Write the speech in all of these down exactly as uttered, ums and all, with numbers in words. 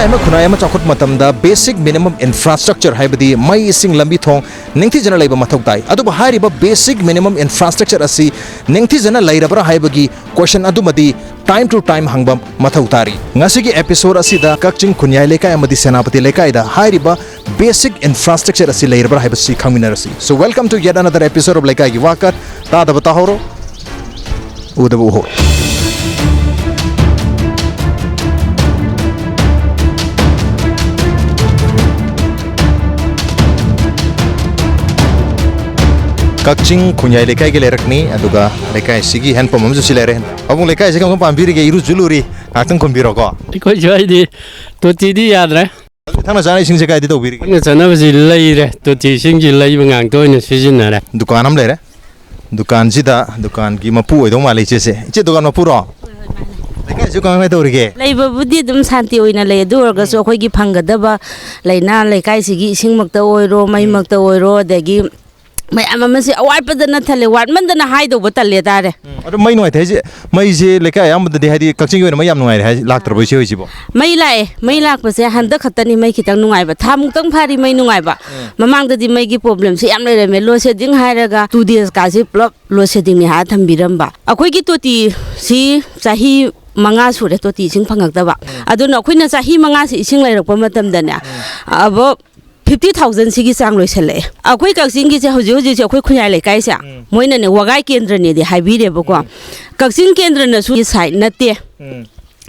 ꯑꯃ ꯈꯨꯟꯅꯥꯏ ꯑꯃ ꯆꯥꯎꯈꯠꯄ ꯃꯇꯝꯗ basic minimum infrastructure ꯍꯥꯏꯕꯗꯤ ꯃꯩ, ꯏꯁꯤꯡ, ꯂꯝꯕꯤ, ꯊꯣꯡ ꯅꯤꯡꯊꯤꯖꯅ ꯂꯩꯕ ꯃꯊꯧ ꯇꯥꯏ꯫ ꯑꯗꯨꯕꯨ ꯍꯥꯏꯔꯤꯕ basic minimum infrastructure ꯑꯁꯤ ꯅꯤꯡꯊꯤꯖꯅ ꯂꯩꯔꯕ꯭ꯔꯥ ꯍꯥꯏꯕꯒꯤ question ꯑꯗꯨꯃꯗꯤ time to time ꯍꯪꯕ ꯃꯊꯧ ꯇꯥꯔꯤ꯫ ꯉꯁꯤꯒꯤ episode ꯑꯁꯤꯗ ꯀꯛꯆꯤꯡ ꯈꯨꯟꯌꯥꯏ ꯂꯩꯀꯥꯏ ꯑꯃꯗꯤ ꯁꯦꯅꯥꯄꯇꯤ ꯂꯩꯀꯥꯏꯗ ꯍꯥꯏꯔꯤꯕ basic infrastructure ꯑꯁꯤ ꯂꯩꯔꯕ꯭ꯔꯥ ꯍꯥꯏꯕꯁꯤ ꯈꯪꯃꯤꯟꯅꯔꯁꯤ꯫ So welcome to yet another episode of ꯂꯩꯀꯥꯏꯒꯤ ꯋꯥꯀꯠ꯫ ꯇꯥꯗꯕ ꯇꯥꯍꯧꯔꯣ, ꯎꯗꯕ ꯎꯍꯧꯔꯣ꯫ ꯀꯛꯆꯤꯡ ꯈꯨꯟꯌꯥꯏ ꯂꯩꯀꯥꯏꯒꯤ ꯂꯩꯔꯛꯅꯤ, ꯑꯗꯨꯒ ꯂꯩꯀꯥꯏꯁꯤꯒꯤ ꯍꯦꯟꯄꯝ ꯑꯃꯁꯨ ꯁꯤ ꯂꯩꯔꯦ꯫ ꯄꯥꯕꯨꯡ, ꯂꯩꯀꯥꯏꯁꯤ ꯀꯃꯥꯏ ꯄꯥꯝꯕꯤꯔꯤꯒꯦ? ꯏꯔꯨꯁꯨ ꯂꯨꯔꯤ, ꯉꯥꯏꯍꯥꯛꯇꯪ ꯈꯨꯝꯕꯤꯔꯣꯀꯣ꯫ ꯑꯩꯈꯣꯏ ꯁ꯭ꯋꯥꯏꯗꯤ ꯇꯣꯇꯤꯗꯤ ꯌꯥꯗ꯭ꯔꯦ꯫ ꯊꯛꯅ ꯆꯥꯅ ꯏꯁꯤꯡꯁꯦ ꯀꯥꯏꯗ ꯇꯧꯕꯤꯔꯤꯒꯦ? ꯊꯛꯅ ꯆꯥꯅꯕꯁꯤ ꯂꯩꯔꯦ, ꯇꯣꯇꯤ ꯏꯁꯤꯡꯁꯤ ꯂꯩꯕ ꯉꯥꯛꯇ ꯑꯣꯏꯅ ꯁꯤꯖꯤꯟꯅꯔꯦ꯫ ꯗꯨꯀꯥꯟ ꯑꯃ ꯂꯩꯔꯦ꯫ ꯗꯨꯀꯥꯟꯁꯤꯗ, ꯗꯨꯀꯥꯟꯒꯤ ꯃꯄꯨ ꯑꯣꯏꯗꯧ ꯃꯥꯜꯂꯦ ꯏꯆꯦꯁꯦ꯫ ꯏꯆꯦ, ꯗꯨꯀꯥꯟ ꯃꯄꯨꯔꯣ? ꯂꯩꯀꯥꯏꯁꯤꯕꯨ ꯀꯃꯥꯏ ꯀꯃꯥꯏ ꯇꯧꯔꯤꯒꯦ? ꯂꯩꯕꯕꯨꯗꯤ ꯑꯗꯨꯝ ꯁꯥꯟꯇꯤ ꯑꯣꯏꯅ ꯂꯩ꯫ ꯑꯗꯨ ꯑꯣꯏꯔꯒꯁꯨ ꯎꯝ꯫ ꯑꯩꯈꯣꯏꯒꯤ ꯐꯪꯒꯗꯕ ꯂꯩꯅꯥ ꯂꯩꯀꯥꯏꯁꯤꯒꯤ ꯏꯁꯤꯡꯃꯛꯇ ꯑꯣꯏꯔꯣ, ꯎꯝ꯫ ꯃꯩꯃꯛꯇ ꯑꯣꯏꯔꯣ, ꯑꯗꯒꯤ ꯃꯌꯥꯝ ꯑꯃꯁꯦ ꯑꯋꯥꯠꯄꯗꯅ ꯊꯜꯂꯦ, ꯋꯥꯠꯃꯟꯗꯅ ꯍꯥꯏꯗꯧꯕ ꯇꯜꯂꯦ ꯇꯥꯔꯦ꯫ ꯎꯝ, ꯑꯗꯣ ꯃꯩ ꯅꯨꯡꯉꯥꯏꯇꯦ ꯍꯥꯏꯁꯦ, ꯃꯩꯁꯦ ꯂꯩꯀꯥꯏ ꯑꯌꯥꯝꯕꯗꯗꯤ, ꯍꯥꯏꯗꯤ, ꯀꯛꯆꯤꯡꯒꯤ ꯑꯣꯏꯅ ꯃꯩ ꯌꯥꯝ ꯅꯨꯡꯉꯥꯏꯔꯦ ꯍꯥꯏ, ꯂꯥꯛꯇ꯭ꯔꯕꯣ ꯏꯆꯦ ꯍꯣꯏꯁꯤꯕꯣ? ꯃꯩ ꯂꯥꯛꯑꯦ꯫ ꯃꯩ ꯂꯥꯛꯄꯁꯦ ꯍꯟꯗꯛ ꯈꯛꯇꯅꯤ ꯃꯩ ꯈꯤꯇꯪ ꯅꯨꯡꯉꯥꯏꯕ꯫ ꯊꯥ ꯃꯨꯛꯇꯪ ꯐꯥꯔꯤ ꯃꯩ ꯅꯨꯡꯉꯥꯏꯕ꯫ ꯎꯝ꯫ ꯃꯃꯥꯡꯗꯗꯤ ꯃꯩꯒꯤ problemꯁꯦ ꯌꯥꯝ ꯂꯩꯔꯝꯃꯦ꯫ Load shedding ꯍꯥꯏꯔꯒ two days ꯀꯥꯁꯦ ꯄꯨꯂꯞ load sheddingꯅꯤ ꯍꯥꯏꯔ ꯊꯝꯕꯤꯔꯝꯕ꯫ ꯑꯩꯈꯣꯏꯒꯤ ꯇꯣꯇꯤꯁꯤ ꯆꯍꯤ ꯃꯉꯥ ꯁꯨꯔꯦ ꯇꯣꯇꯤ ꯏꯁꯤꯡ ꯐꯪꯉꯛꯇꯕ꯫ ꯎꯝ꯫ ꯑꯗꯨꯅ ꯑꯩꯈꯣꯏꯅ ꯆꯍꯤ ꯃꯉꯥꯁꯤ ꯏꯁꯤꯡ ꯂꯩꯔꯛꯄ ꯃꯇꯝꯗꯅꯦ, ꯎꯝ꯫ ꯑꯕꯣ fifty thousandꯁꯤꯒꯤ ꯆꯥꯡ ꯂꯣꯏꯁꯜꯂꯛꯑꯦ꯫ ꯑꯩꯈꯣꯏ ꯀꯛꯆꯤꯡꯒꯤꯁꯦ ꯍꯧꯖꯤꯛ ꯍꯧꯖꯤꯛꯁꯦ ꯑꯩꯈꯣꯏ ꯈꯨꯟꯌꯥꯏ ꯂꯩꯀꯥꯏꯁꯦ, ꯎꯝ꯫ ꯃꯣꯏꯅꯅꯦ ꯋꯥꯒꯥꯏ ꯀꯦꯟꯗ꯭ꯔꯅꯦꯗꯤ ꯍꯥꯏꯕꯤꯔꯦꯕꯀꯣ꯫ ꯎꯝ꯫ ꯀꯛꯆꯤꯡ ꯀꯦꯟꯗ꯭ꯔꯅꯁꯨ side ꯅꯠꯇꯦ꯫ ꯎꯝ꯫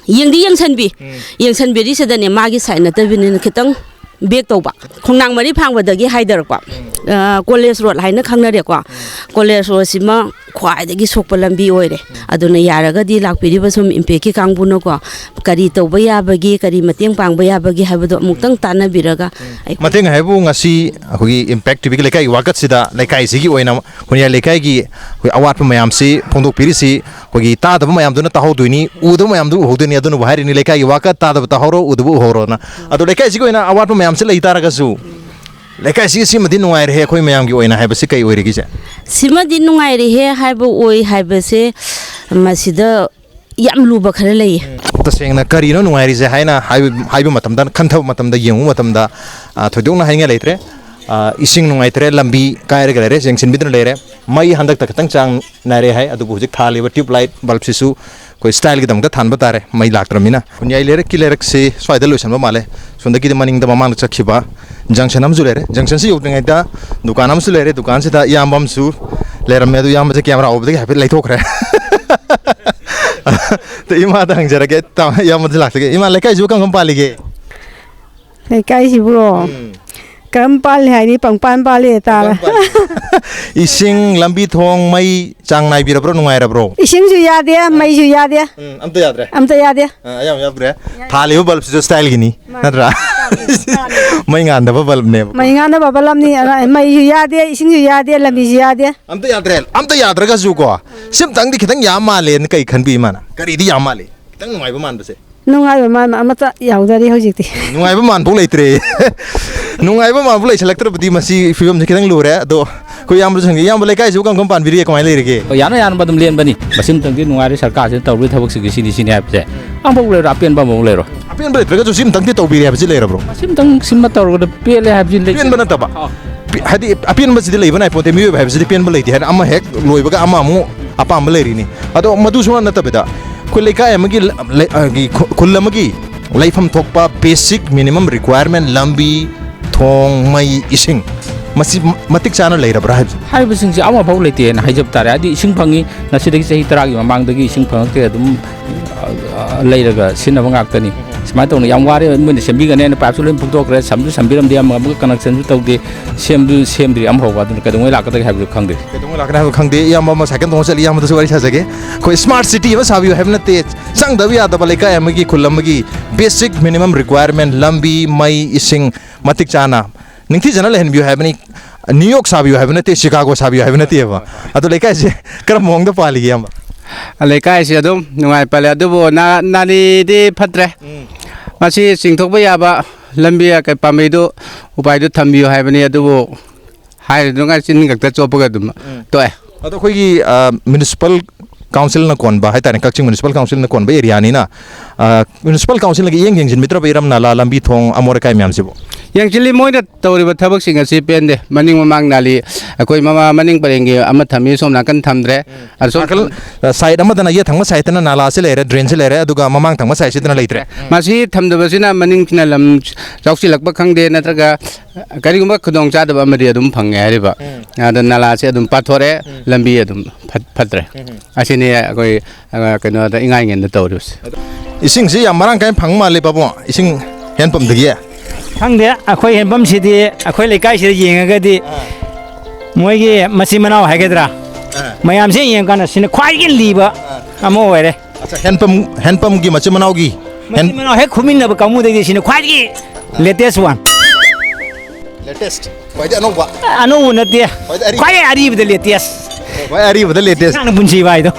ꯌꯦꯡꯗꯤ ꯌꯦꯡꯁꯟꯕꯤ꯫ ꯎꯝ꯫ ꯌꯦꯡꯁꯟꯕꯤꯔꯤꯁꯤꯗꯅꯦ ꯃꯥꯒꯤ side ꯅꯠꯇꯕꯅꯤꯅ ꯈꯤꯇꯪ back ꯇꯧꯕ꯫ ꯈꯣꯡꯅꯥꯡ ꯃꯔꯤ ꯐꯥꯡꯕꯗꯒꯤ ꯍꯥꯏꯊꯔꯛꯄ꯫ ꯎꯝ꯫ ꯑ, College Road ꯍꯥꯏꯅ ꯈꯪꯅꯔꯦꯀꯣ꯫ ꯎꯝ꯫ College Roadꯁꯤꯃ ꯈ꯭ꯋꯥꯏꯗꯒꯤ ꯁꯣꯛꯄ ꯂꯝꯕꯤ ꯑꯣꯏꯔꯦ꯫ ꯎꯝ꯫ ꯑꯗꯨꯅ ꯌꯥꯔꯒꯗꯤ ꯂꯥꯛꯄꯤꯔꯤꯕ ꯁꯨꯝ ꯏꯝꯄꯦꯛꯀꯤ ꯀꯥꯡꯕꯨꯅꯀꯣ, ꯀꯔꯤ ꯇꯧꯕ ꯌꯥꯕꯒꯦ, ꯀꯔꯤ ꯃꯇꯦꯡ ꯄꯥꯡꯕ ꯌꯥꯕꯒꯦ ꯍꯥꯏꯕꯗꯣ ꯑꯃꯨꯛꯇꯪ ꯇꯥꯟꯅꯕꯤꯔꯒ, ꯎꯝ꯫ ꯑꯩꯈꯣꯏ ꯃꯇꯦꯡ ꯍꯥꯏꯕꯨ ꯉꯁꯤ ꯑꯩꯈꯣꯏꯒꯤ Impact TVꯒꯤ ꯂꯩꯀꯥꯏꯒꯤ ꯋꯥꯀꯠꯁꯤꯗ ꯂꯩꯀꯥꯏꯁꯤꯒꯤ ꯑꯣꯏꯅ ꯈꯨꯟꯌꯥꯏ ꯂꯩꯀꯥꯏꯒꯤ ꯑꯩꯈꯣꯏ ꯑꯋꯥꯠꯄ ꯃꯌꯥꯝꯁꯤ ꯐꯣꯡꯗꯣꯛꯄꯤꯔꯤꯁꯤ ꯑꯩꯈꯣꯏꯒꯤ ꯇꯥꯗꯕ ꯃꯌꯥꯝꯗꯨꯅ ꯇꯥꯍꯧꯗꯣꯏꯅꯤ, ꯎꯗꯕ ꯃꯌꯥꯝꯗꯨ ꯎꯍꯧꯗꯣꯏꯅꯤ꯫ ꯑꯗꯨꯅꯕꯨ ꯍꯥꯏꯔꯤꯅꯤ, ꯂꯩꯀꯥꯏꯒꯤ ꯋꯥꯀꯠ ꯇꯥꯗꯕ ꯇꯥꯍꯧꯔꯣ, ꯎꯗꯕ ꯎꯍꯧꯔꯣꯅ꯫ ꯑꯗꯣ ꯂꯩꯀꯥꯏꯁꯤꯒꯤ ꯑꯣꯏꯅ ꯑꯋꯥꯠꯄ ꯃꯌꯥꯝꯁꯤ ꯂꯩ ꯇꯥꯔꯒꯁꯨ, ꯂꯩꯀꯥꯏꯁꯤꯒꯤ ꯁꯤꯃꯗꯤ ꯅꯨꯡꯉꯥꯏꯔꯦꯍꯦ ꯑꯩꯈꯣꯏ ꯃꯌꯥꯝꯒꯤ ꯑꯣꯏꯅ ꯍꯥꯏꯕꯁꯤ ꯀꯩ ꯑꯣꯏꯔꯤꯒꯦ ꯏꯆꯦ? ꯁꯤꯃꯗꯤ ꯅꯨꯡꯉꯥꯏꯔꯦꯍꯦ ꯍꯥꯏꯕ ꯑꯣꯏ ꯍꯥꯏꯕꯁꯦ, ꯃꯁꯤꯗ ꯌꯥꯝ ꯂꯨꯕ ꯈꯔ ꯂꯩꯌꯦ꯫ ꯎꯝ꯫ ꯇꯁꯦꯡꯅ ꯀꯔꯤꯅꯣ ꯅꯨꯡꯉꯥꯏꯔꯤꯁꯦ ꯍꯥꯏꯅ ꯍꯥꯏꯕ, ꯍꯥꯏꯕ ꯃꯇꯝꯗ, ꯈꯟꯊꯕ ꯃꯇꯝꯗ, ꯌꯦꯡꯕ ꯃꯇꯝꯗ, ꯑ, ꯊꯣꯏꯗꯣꯛꯅ ꯍꯥꯏꯅꯤꯡꯉꯥꯏ ꯂꯩꯇ꯭ꯔꯦ꯫ ꯑ, ꯏꯁꯤꯡ ꯅꯨꯡꯉꯥꯏꯇ꯭ꯔꯦ, ꯂꯝꯕꯤ ꯀꯥꯏꯔꯒ ꯂꯩꯔꯦ, ꯌꯦꯡꯁꯤꯟꯕꯤꯗꯅ ꯂꯩꯔꯦ꯫ ꯃꯩ ꯍꯟꯗꯛꯇ ꯈꯤꯇꯪ ꯆꯥꯡ ꯅꯥꯏꯔꯦ ꯍꯥꯏ, ꯑꯗꯨꯕꯨ ꯍꯧꯖꯤꯛ ꯊꯥꯜꯂꯤꯕ ꯇ꯭ꯌꯨꯕ ꯂꯥꯏꯠ ꯕꯜꯕꯁꯤꯁꯨ ꯑꯩꯈꯣꯏ ꯁ꯭ꯇꯥꯏꯜꯒꯤꯗꯃꯛꯇ ꯊꯥꯟꯕ ꯇꯥꯔꯦ, ꯃꯩ ꯂꯥꯛꯇ꯭ꯔꯕꯅꯤꯅ꯫ ꯈꯨꯟꯌꯥꯏ ꯂꯩꯔꯛꯀꯤ ꯂꯩꯔꯛꯁꯤ ꯁ꯭ꯋꯥꯏꯗ ꯂꯣꯏꯁꯤꯟꯕ ꯃꯥꯜꯂꯦ꯫ ꯁꯣꯝꯗꯒꯤꯗꯤ ꯃꯅꯤꯡꯗ ꯃꯃꯥꯡꯗ ꯆꯠꯈꯤꯕ ꯖꯪꯁꯟ ꯑꯃꯁꯨ ꯂꯩꯔꯦ꯫ ꯖꯪꯁꯟꯁꯤ ꯌꯧꯗ꯭ꯔꯤꯉꯩꯗ ꯗꯨꯀꯥꯟ ꯑꯃꯁꯨ ꯂꯩꯔꯦ꯫ ꯗꯨꯀꯥꯟꯁꯤꯗ ꯏꯌꯥꯝꯕ ꯑꯃꯁꯨ ꯂꯩꯔꯝꯃꯦ, ꯑꯗꯨ ꯏꯌꯥꯝꯕꯁꯦ ꯀꯦꯃꯦꯔꯥ ꯎꯕꯗꯒꯤ ꯍꯥꯏꯐꯦꯠ ꯂꯩꯊꯣꯛꯈ꯭ꯔꯦ꯫ ꯑꯗꯣ ꯏꯃꯥꯗ ꯍꯪꯖꯔꯒꯦ, ꯇꯥ-, ꯏꯌꯥꯝꯕꯗꯤ ꯂꯥꯛꯆꯒꯦ꯫ ꯏꯃꯥ, ꯂꯩꯀꯥꯏꯁꯤꯕꯨ ꯀꯔꯝ ꯀꯔꯝ ꯄꯥꯜꯂꯤꯒꯦ? ꯂꯩꯀꯥꯏꯁꯤꯕꯨꯔꯣ? ꯎꯝ꯫ ꯀꯔꯝ ꯄꯥꯜꯂꯤ ꯍꯥꯏꯗꯤ ꯄꯪꯄꯥꯟ ꯄꯥꯜꯂꯤ ꯇꯥꯔꯦ꯫ ꯄꯪꯄꯥꯟ ꯄꯥꯜꯂꯤ꯫ ꯏꯁꯤꯡ, ꯂꯝꯕꯤ, ꯊꯣꯡ, ꯃꯩ ꯆꯥꯡ ꯅꯥꯏꯕꯤꯔꯕ꯭ꯔꯣ? ꯅꯨꯡꯉꯥꯏꯔꯕ꯭ꯔꯣ? ꯏꯁꯤꯡꯁꯨ ꯌꯥꯗꯦ, ꯃꯩꯁꯨ ꯌꯥꯗꯦ꯫ ꯎꯝ, ꯑꯝꯇ ꯌꯥꯗ꯭ꯔꯦ? ꯑꯝꯇ ꯌꯥꯗꯦ꯫ ꯑ, ꯑꯌꯥꯝꯕ ꯌꯥꯗ꯭ꯔꯦ꯫ ꯌꯥꯗꯦ꯫ ꯊꯥꯜꯂꯤꯕ ꯕꯜꯕꯁꯤꯁꯨ ꯁ꯭ꯇꯥꯏꯜꯒꯤꯅꯤ, ꯃꯥꯅꯤ꯫ ꯅꯠꯇ꯭ꯔꯥ? ꯃꯥꯅꯤ꯫ ꯃꯩ ꯉꯥꯟꯗꯕ ꯕꯜꯕꯅꯦꯕ꯫ ꯃꯩ ꯉꯥꯟꯗꯕ ꯕꯜꯕꯅꯤ, ꯑ, ꯃꯩꯁꯨ ꯌꯥꯗꯦ, ꯏꯁꯤꯡꯁꯨ ꯌꯥꯗꯦ, ꯂꯝꯕꯤꯁꯨ ꯌꯥꯗꯦ꯫ ꯑꯝꯇ ꯌꯥꯗ꯭ꯔꯦ, ꯑꯝꯇ ꯌꯥꯗ꯭ꯔꯒꯁꯨ ꯀꯣ, ꯁꯤꯝꯇꯪꯗꯤ ꯈꯤꯇꯪ ꯌꯥꯝ ꯃꯥꯜꯂꯦꯅ ꯀꯩ ꯈꯟꯕꯤ ꯏꯃꯥꯅ? ꯀꯔꯤꯗꯤ ꯌꯥꯝ ꯃꯥꯜꯂꯤ? ꯈꯤꯇꯪ ꯅꯨꯡꯉꯥꯏꯕ ꯃꯥꯟꯕꯁꯦ꯫ ꯅꯨꯡꯉꯥꯏꯕ ꯃꯥꯟꯕ ꯑꯃꯠꯇ ꯌꯥꯎꯗꯔꯤ ꯍꯧꯖꯤꯛꯇꯤ꯫ ꯅꯨꯡꯉꯥꯏꯕ ꯃꯥꯟꯐꯥꯎ ꯂꯩꯇ꯭ꯔꯦ꯫ ꯅꯨꯡꯉꯥꯏꯕ ꯃꯥꯟꯐꯥꯎ ꯂꯩꯁꯜꯂꯛꯇ꯭ꯔꯕꯗꯤ ꯃꯁꯤ ꯐꯤꯕꯝꯁꯦ ꯈꯤꯇꯪ ꯂꯨꯔꯦ꯫ ꯑꯗꯣ ꯑꯩꯈꯣꯏ ꯏꯌꯥꯝꯕꯁꯨ ꯍꯪꯒꯦ꯫ ꯏꯌꯥꯝꯕ, ꯂꯩꯀꯥꯏꯁꯤꯕꯨ ꯀꯔꯝ ꯀꯔꯝ ꯄꯥꯟꯕꯤꯔꯤꯒꯦ? ꯀꯃꯥꯏꯅ ꯂꯩꯔꯤꯒꯦ? ꯍꯣꯏ, ꯌꯥꯅ ꯌꯥꯅꯕ ꯑꯗꯨꯝ ꯂꯦꯟꯕꯅꯤ꯫ ꯃꯁꯤꯃꯇꯪꯗꯤ ꯅꯨꯡꯉꯥꯏꯔꯦ, ꯁꯔꯀꯥꯔꯁꯤꯅ ꯇꯧꯔꯤꯕ ꯊꯕꯛꯁꯤꯡꯁꯤ ꯁꯤꯅꯤ ꯁꯤꯅꯤ ꯍꯥꯏꯕꯁꯦ ꯑꯃꯐꯥꯎ ꯂꯩꯔꯣꯏ, ꯑꯄꯦꯟꯕ ꯑꯃꯐꯥꯎ ꯂꯩꯔꯣꯏ꯫ ꯑꯄꯦꯟꯕ ꯂꯩꯇ꯭ꯔꯒꯁꯨ ꯁꯤꯃꯇꯪꯗꯤ ꯇꯧꯕꯤꯔꯦ ꯍꯥꯏꯕꯁꯤ ꯂꯩꯔꯕ꯭ꯔꯣ? ꯃꯁꯤꯃꯇꯪ ꯁꯤꯃ ꯇꯧꯔꯒꯗ ꯄꯦꯜꯂꯦ ꯍꯥꯏꯕꯁꯤ ꯂꯩꯇꯦ꯫ ꯄꯦꯟꯕ ꯅꯠꯇꯕ? ꯑꯥ꯫ ꯄꯤ-, ꯍꯥꯏꯗꯤ ꯑꯄꯦꯟꯕꯁꯤꯗꯤ ꯂꯩꯕ ꯅꯥꯏꯄꯣꯟꯇꯦ, ꯃꯤꯑꯣꯏꯕ ꯍꯥꯏꯕꯁꯤꯗꯤ ꯄꯦꯟꯕ ꯂꯩꯇꯦ ꯍꯥꯏꯅ ꯑꯃ ꯍꯦꯛ ꯂꯣꯏꯕꯒ ꯑꯃ ꯑꯃꯨꯛ ꯑꯄꯥꯝꯕ ꯂꯩꯔꯤꯅꯤ꯫ ꯑꯗꯣ ꯃꯗꯨꯁꯨ ꯅꯠꯇꯕꯤꯗ ꯑꯩꯈꯣꯏ ꯂꯩꯀꯥꯏ ꯑꯃꯒꯤ ꯂ-, ꯂꯩ-, ꯑ, ꯒꯤ ꯈꯨ-, ꯈꯨꯜ ꯑꯃꯒꯤ ꯂꯩꯐꯝ ꯊꯣꯛꯄ basic minimum requirement, ꯂꯝꯕꯤ, ꯊꯣꯡ, ꯃꯩ, ꯏꯁꯤꯡ, ꯃꯁꯤ ꯃ-, ꯃꯇꯤꯛ ꯆꯥꯅ ꯂꯩꯔꯕ꯭ꯔꯥ ꯍꯥꯏꯕꯁꯦ? ꯍꯥꯏꯕꯁꯤꯡꯁꯦ ꯑꯃꯐꯥꯎ ꯂꯩꯇꯦꯅ ꯍꯥꯏꯖꯕ ꯇꯥꯔꯦ꯫ ꯍꯥꯏꯗꯤ ꯏꯁꯤꯡ ꯐꯪꯉꯤ, ꯉꯁꯤꯗꯒꯤ ꯆꯍꯤ ꯇꯔꯥꯒꯤ ꯃꯃꯥꯡꯗꯒꯤ ꯏꯁꯤꯡ ꯐꯪꯉꯛꯇꯦ, ꯑꯗꯨꯝ, ꯑ, ꯑ, ꯂꯩꯔꯒ ꯁꯤꯖꯤꯟꯅꯕ ꯉꯥꯛꯇꯅꯤ꯫ ꯁꯨꯃꯥꯏꯅ ꯇꯧꯅ ꯌꯥꯝ ꯋꯥꯔꯦ, ꯃꯣꯏꯅ ꯁꯦꯝꯕꯤꯒꯅꯦꯅ ꯄꯥꯏꯞꯁꯨ ꯂꯣꯏ ꯐꯨꯛꯇꯣꯛꯈ꯭ꯔꯦ, ꯁꯝꯁꯨ ꯁꯝꯕꯤꯔꯝꯗꯦ, ꯑꯃ ꯑꯃꯒ ꯀꯅꯦꯛꯁꯟꯁꯨ ꯇꯧꯗꯦ, ꯁꯦꯝꯁꯨ ꯁꯦꯝꯗ꯭ꯔꯤ ꯑꯃꯐꯥꯎꯕ꯫ ꯑꯗꯨꯅ ꯀꯩꯗꯧꯉꯩ ꯂꯥꯛꯀꯗꯒꯦ ꯍꯥꯏꯕꯁꯨ ꯈꯪꯗꯦ꯫ ꯀꯩꯗꯧꯉꯩ ꯂꯥꯛꯀꯅꯤ ꯍꯥꯏꯕ ꯈꯪꯗꯦ꯫ ꯏꯌꯥꯝꯕ ꯑꯃ ꯁꯥꯏꯀꯜ ꯇꯣꯡꯉ ꯆꯠꯂꯤ, ꯏꯌꯥꯝꯕꯗꯁꯨ ꯋꯥꯔꯤ ꯁꯥꯖꯒꯦ꯫ ꯑꯩꯈꯣꯏ smart city ꯑꯃ ꯁꯥꯕꯤꯌꯨ ꯍꯥꯏꯕ ꯅꯠꯇꯦ, ꯆꯪꯗꯕ ꯌꯥꯗꯕ ꯂꯩꯀꯥꯏ ꯑꯃꯒꯤ, ꯈꯨꯜ ꯑꯃꯒꯤ basic minimum requirement, ꯂꯝꯕꯤ, ꯃꯩ, ꯏꯁꯤꯡ ꯃꯇꯤꯛ ꯆꯥꯅ ꯅꯤꯡꯊꯤꯖꯅ ꯂꯩꯍꯟꯕꯤꯌꯨ ꯍꯥꯏꯕꯅꯤ꯫ ꯅ꯭ꯌꯨ ꯌꯣꯔꯛ ꯁꯥꯕꯤꯌꯨ ꯍꯥꯏꯕ ꯅꯠꯇꯦ, ꯆꯤꯀꯥꯒꯣ ꯁꯥꯕꯤꯌꯨ ꯍꯥꯏꯕ ꯅꯠꯇꯦꯕ꯫ ꯑꯗꯣ ꯂꯩꯀꯥꯏꯁꯦ ꯀꯔꯝꯕ ꯃꯑꯣꯡꯗ ꯄꯥꯜꯂꯤꯒꯦ, ꯏꯌꯥꯝꯕ? ꯂꯩꯀꯥꯏꯁꯤ ꯑꯗꯨꯝ ꯅꯨꯡꯉꯥꯏ ꯄꯥꯜꯂꯤ, ꯑꯗꯨꯕꯨ ꯅꯥ-, ꯅꯥꯂꯤꯗꯤ ꯐꯠꯇ꯭ꯔꯦ꯫ ꯎꯝ꯫ ꯃꯁꯤ ꯆꯤꯡꯊꯣꯛꯄ ꯌꯥꯕ ꯂꯝꯕꯤ ꯀꯩ ꯄꯥꯝꯕꯩꯗꯨ ꯎꯄꯥꯏꯗꯨ ꯊꯝꯕꯤꯌꯨ ꯍꯥꯏꯕꯅꯤ, ꯑꯗꯨꯕꯨ ꯍꯥꯏꯔꯤꯗꯨꯉꯥꯏ ꯆꯤꯟ ꯈꯛꯇ ꯆꯣꯞꯄꯒ ꯑꯗꯨꯝ ꯎꯝ꯫ ꯇꯣꯛꯑꯦ꯫ ꯑꯗꯣ ꯑꯩꯈꯣꯏꯒꯤ, ꯑ, ꯃ꯭ꯌꯨꯅꯤꯁꯤꯄꯥꯜ ꯀꯥꯎꯟꯁꯤꯜꯅ ꯀꯣꯟꯕ ꯍꯥꯏꯇꯥꯔꯦ, ꯀꯛꯆꯤꯡ ꯃ꯭ꯌꯨꯅꯤꯁꯤꯄꯥꯜ ꯀꯥꯎꯟꯁꯤꯜꯅ ꯀꯣꯟꯕ ꯑꯦꯔꯤꯌꯥꯅꯤꯅ, ꯑ, ꯃ꯭ꯌꯨꯅꯤꯁꯤꯄꯥꯜ ꯀꯥꯎꯟꯁꯤꯜꯅꯒ ꯏꯌꯦꯡ ꯌꯦꯡꯁꯤꯟꯕꯤꯗ꯭ꯔꯕ ꯏꯔꯝ ꯅꯥꯂꯥ, ꯂꯝꯕꯤ ꯊꯣꯡ, ꯑꯃꯣꯠ ꯑꯀꯥꯏ ꯃꯌꯥꯝꯁꯤꯕꯨ? ꯌꯦꯡꯁꯤꯜꯂꯤ, ꯃꯣꯏꯅ ꯇꯧꯔꯤꯕ ꯊꯕꯛꯁꯤꯡ ꯑꯁꯤ ꯄꯦꯟꯗꯦ꯫ ꯃꯅꯤꯡ ꯃꯃꯥꯡ ꯅꯥꯂꯤ, ꯑꯩꯈꯣꯏ ꯃꯃꯥ-, ꯃꯅꯤꯡ ꯄꯔꯦꯡꯒꯤ ꯑꯃ ꯊꯝꯃꯤ, ꯁꯣꯝ ꯅꯥꯀꯟ ꯊꯝꯗ꯭ꯔꯦ꯫ ꯑꯁꯣꯝ ꯅꯥꯀꯜ, ꯑ, ꯁꯥꯏꯠ ꯑꯃꯗꯅ, ꯌꯦꯠ ꯊꯪꯕ ꯁꯥꯏꯠꯇꯅ ꯅꯥꯂꯥꯁꯤ ꯂꯩꯔꯦ, ꯗ꯭ꯔꯦꯟꯁꯤ ꯂꯩꯔꯦ, ꯑꯗꯨꯒ ꯃꯃꯥꯡ ꯊꯪꯕ ꯁꯥꯏꯠꯁꯤꯗꯅ ꯂꯩꯇ꯭ꯔꯦ꯫ ꯃꯁꯤ ꯊꯝꯗꯕꯁꯤꯅ ꯃꯅꯤꯡꯁꯤꯅ ꯂꯝ ꯆꯥꯎꯁꯤꯜꯂꯛꯄ ꯈꯪꯗꯦ, ꯅꯠꯇ꯭ꯔꯒ ꯀꯔꯤꯒꯨꯝꯕ ꯈꯨꯗꯣꯡꯆꯥꯗꯕ ꯑꯃꯗꯤ ꯑꯗꯨꯝ ꯐꯪꯉꯦ ꯍꯥꯏꯔꯤꯕ꯫ ꯎꯝ꯫ ꯑꯗ ꯅꯥꯂꯥꯁꯦ ꯑꯗꯨꯝ ꯄꯥꯊꯣꯔꯛꯑꯦ, ꯎꯝ꯫ ꯂꯝꯕꯤ ꯑꯗꯨꯝ ꯐꯠ-, ꯐꯠꯇ꯭ꯔꯦ꯫ ꯎꯝ꯫ ꯑꯁꯤꯅꯤ ꯑꯩꯈꯣꯏ, ꯑ, ꯀꯩꯅꯣꯗ ꯏꯉꯥꯏꯉꯦꯟꯗ ꯇꯧꯔꯤꯕꯁꯦ꯫ ꯏꯁꯤꯡꯁꯤ ꯌꯥꯝ ꯃꯔꯥꯡ ꯀꯥꯏꯅ ꯐꯪ ꯃꯥꯜꯂꯦ ꯄꯥꯕꯨꯡ, ꯏꯁꯤꯡ ꯍꯦꯟꯄꯝꯗꯒꯤ꯫ ꯈꯪꯗꯦ, ꯑꯩꯈꯣꯏ ꯍꯦꯟꯄꯝꯁꯤꯗꯤ ꯑꯩꯈꯣꯏ ꯂꯩꯀꯥꯏꯁꯤꯗ ꯌꯦꯡꯉꯒꯗꯤ ꯑꯥ꯫ ꯃꯣꯏꯒꯤ ꯃꯆꯤꯟ ꯃꯅꯥꯎ ꯍꯥꯏꯒꯗ꯭ꯔꯥ, ꯑꯥ꯫ ꯃꯌꯥꯝꯁꯦ ꯌꯦꯡꯉꯀꯥꯟꯗ ꯁꯤꯅ ꯈ꯭ꯋꯥꯏꯗꯒꯤ ꯂꯤꯕ ꯑꯥ꯫ ꯑꯃ ꯑꯣꯏꯔꯦ꯫ ꯑꯠꯆꯥ, ꯍꯦꯟꯄꯝ, ꯍꯦꯟꯄꯝꯒꯤ ꯃꯆꯤꯟ ꯃꯅꯥꯎꯒꯤ ꯃꯆꯤꯟ ꯍꯦꯟ- ꯃꯅꯥꯎ ꯍꯦꯛ ꯈꯨꯃꯤꯟꯅꯕ ꯀꯥꯡꯕꯨꯗꯒꯤ ꯁꯤꯅ ꯈ꯭ꯋꯥꯏꯗꯒꯤ latest one꯫ Latest꯫ ꯈ꯭ꯋꯥꯏꯗꯒꯤ ꯑꯅꯧꯕ꯫ ꯑꯅꯧꯕ ꯅꯠꯇꯦ꯫ ꯈ꯭ꯋꯥꯏꯗꯒꯤ ꯑꯔꯤꯕ꯫ ꯈ꯭ꯋꯥꯏꯗꯒꯤ ꯑꯔꯤꯕꯗ latest꯫ ꯈ꯭ꯋꯥꯏ ꯑꯔꯤꯕꯗ latest꯫ ꯏꯁꯥꯅ ꯄꯨꯟꯁꯤꯕ ꯍꯥꯏꯗꯣ꯫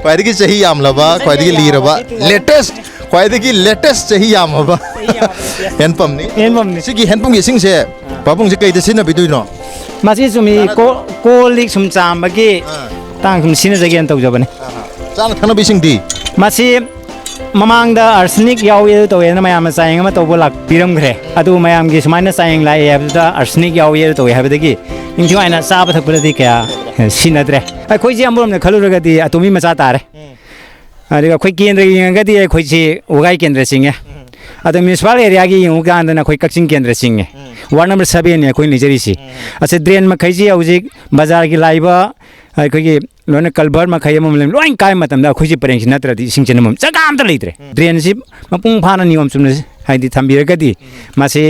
ꯈ꯭ꯋꯥꯏꯗꯒꯤ ꯆꯍꯤ ꯌꯥꯝꯂꯕ, ꯆꯍꯤ ꯈ꯭ꯋꯥꯏꯗꯒꯤ ꯌꯥꯝꯂꯕ, ꯂꯤꯔꯕ, latest, ꯈ꯭ꯋꯥꯏꯗꯒꯤ latest ꯆꯍꯤ ꯌꯥꯝꯂꯕ ꯆꯍꯤ ꯌꯥꯝꯂꯕ ꯍꯦꯟꯄꯝꯅꯤ꯫ ꯍꯦꯟꯄꯝꯅꯤ꯫ ꯁꯤꯒꯤ ꯍꯦꯟꯄꯝꯒꯤ ꯏꯁꯤꯡꯁꯦ ꯑꯥ꯫ ꯄꯥꯕꯨꯡꯁꯦ ꯀꯩꯗ ꯁꯤꯖꯤꯟꯅꯕꯤꯗꯣꯏꯅꯣ? ꯃꯁꯤ ꯁꯨꯝ ꯏ ꯀꯣ-, ꯀꯣꯜ ꯂꯤꯛ ꯁꯨꯝ ꯆꯥꯝꯕꯒꯤ ꯑꯥ꯫ ꯇꯥꯡ ꯁꯨꯝ ꯁꯤꯖꯤꯟꯅꯖꯒꯦꯅ ꯇꯧꯖꯕꯅꯤ꯫ ꯑꯥ꯫ ꯆꯥꯅ ꯊꯛꯅꯕ ꯏꯁꯤꯡꯗꯤ? ꯃꯁꯤ ꯃꯃꯥꯡꯗ arsenic ꯌꯥꯎꯏ ꯑꯗꯨ ꯇꯧꯋꯦꯅ ꯃꯌꯥꯝꯅ ꯆꯥꯌꯦꯡ ꯑꯃ ꯇꯧꯕ ꯂꯥꯛꯄꯤꯔꯝꯈ꯭ꯔꯦ꯫ ꯑꯗꯨ ꯃꯌꯥꯝꯒꯤ ꯁꯨꯃꯥꯏꯅ ꯆꯥꯌꯦꯡ ꯂꯥꯛꯑꯦ ꯍꯥꯏꯕꯗꯨꯗ arsenic ꯌꯥꯎꯏ ꯑꯗꯨ ꯇꯧꯋꯦ ꯍꯥꯏꯕꯗꯒꯤ ꯅꯤꯡꯊꯤ ꯑꯣꯏꯅ ꯆꯥꯕ ꯊꯛꯄꯗꯗꯤ ꯀꯌꯥ, ꯑꯦ, ꯁꯤꯖꯤꯟꯅꯗ꯭ꯔꯦ꯫ ꯑꯩꯈꯣꯏꯁꯦ ꯑꯃꯔꯣꯝꯗ ꯈꯜꯂꯨꯔꯒꯗꯤ ꯑꯇꯣꯝꯕꯤ ꯃꯆꯥ ꯇꯥꯔꯦ꯫ ꯎꯝ꯫ ꯑꯗꯨꯒ ꯑꯩꯈꯣꯏ ꯀꯦꯟꯗ꯭ꯔꯒꯤ ꯌꯦꯡꯉꯒꯗꯤ ꯑꯩꯈꯣꯏꯁꯤ ꯋꯥꯒꯥꯏ ꯀꯦꯟꯗ꯭ꯔ ꯆꯤꯡꯉꯦ꯫ ꯎꯝ꯫ ꯑꯗꯣ municipal area ꯒꯤ ꯌꯦꯡꯉꯨ ꯀꯥꯟꯗꯅ ꯑꯩꯈꯣꯏ ꯀꯛꯆꯤꯡ ꯀꯦꯟꯗ꯭ꯔ ꯆꯤꯡꯉꯦ꯫ ꯎꯝ꯫ Ward number seven ꯅꯤ ꯑꯩꯈꯣꯏ ꯂꯩꯖꯔꯤꯁꯤ꯫ ꯎꯝ꯫ ꯑꯁꯤ drain ꯃꯈꯩꯁꯤ ꯍꯧꯖꯤꯛ ꯕꯖꯥꯔꯒꯤ ꯂꯥꯛꯏꯕ ꯑꯩꯈꯣꯏꯒꯤ ꯂꯣꯏꯅ culvert ꯃꯈꯩ ꯑꯃꯃꯝ ꯂꯣꯏ ꯀꯥꯏꯕ ꯃꯇꯝꯗ ꯑꯩꯈꯣꯏꯁꯤ ꯄꯔꯦꯡꯁꯤ ꯅꯠꯇ꯭ꯔꯗꯤ ꯏꯁꯤꯡ ꯆꯦꯟꯐꯝ ꯖꯒꯥ ꯑꯝꯇ ꯂꯩꯇ꯭ꯔꯦ꯫ ꯎꯝ꯫ Drain ꯁꯤ ꯃꯄꯨꯡ ꯐꯥꯅ ꯅꯤꯌꯣꯝ ꯆꯨꯝꯅ ꯍꯥꯏꯗꯤ ꯊꯝꯕꯤꯔꯒꯗꯤ ꯎꯝ꯫ ꯃꯁꯤ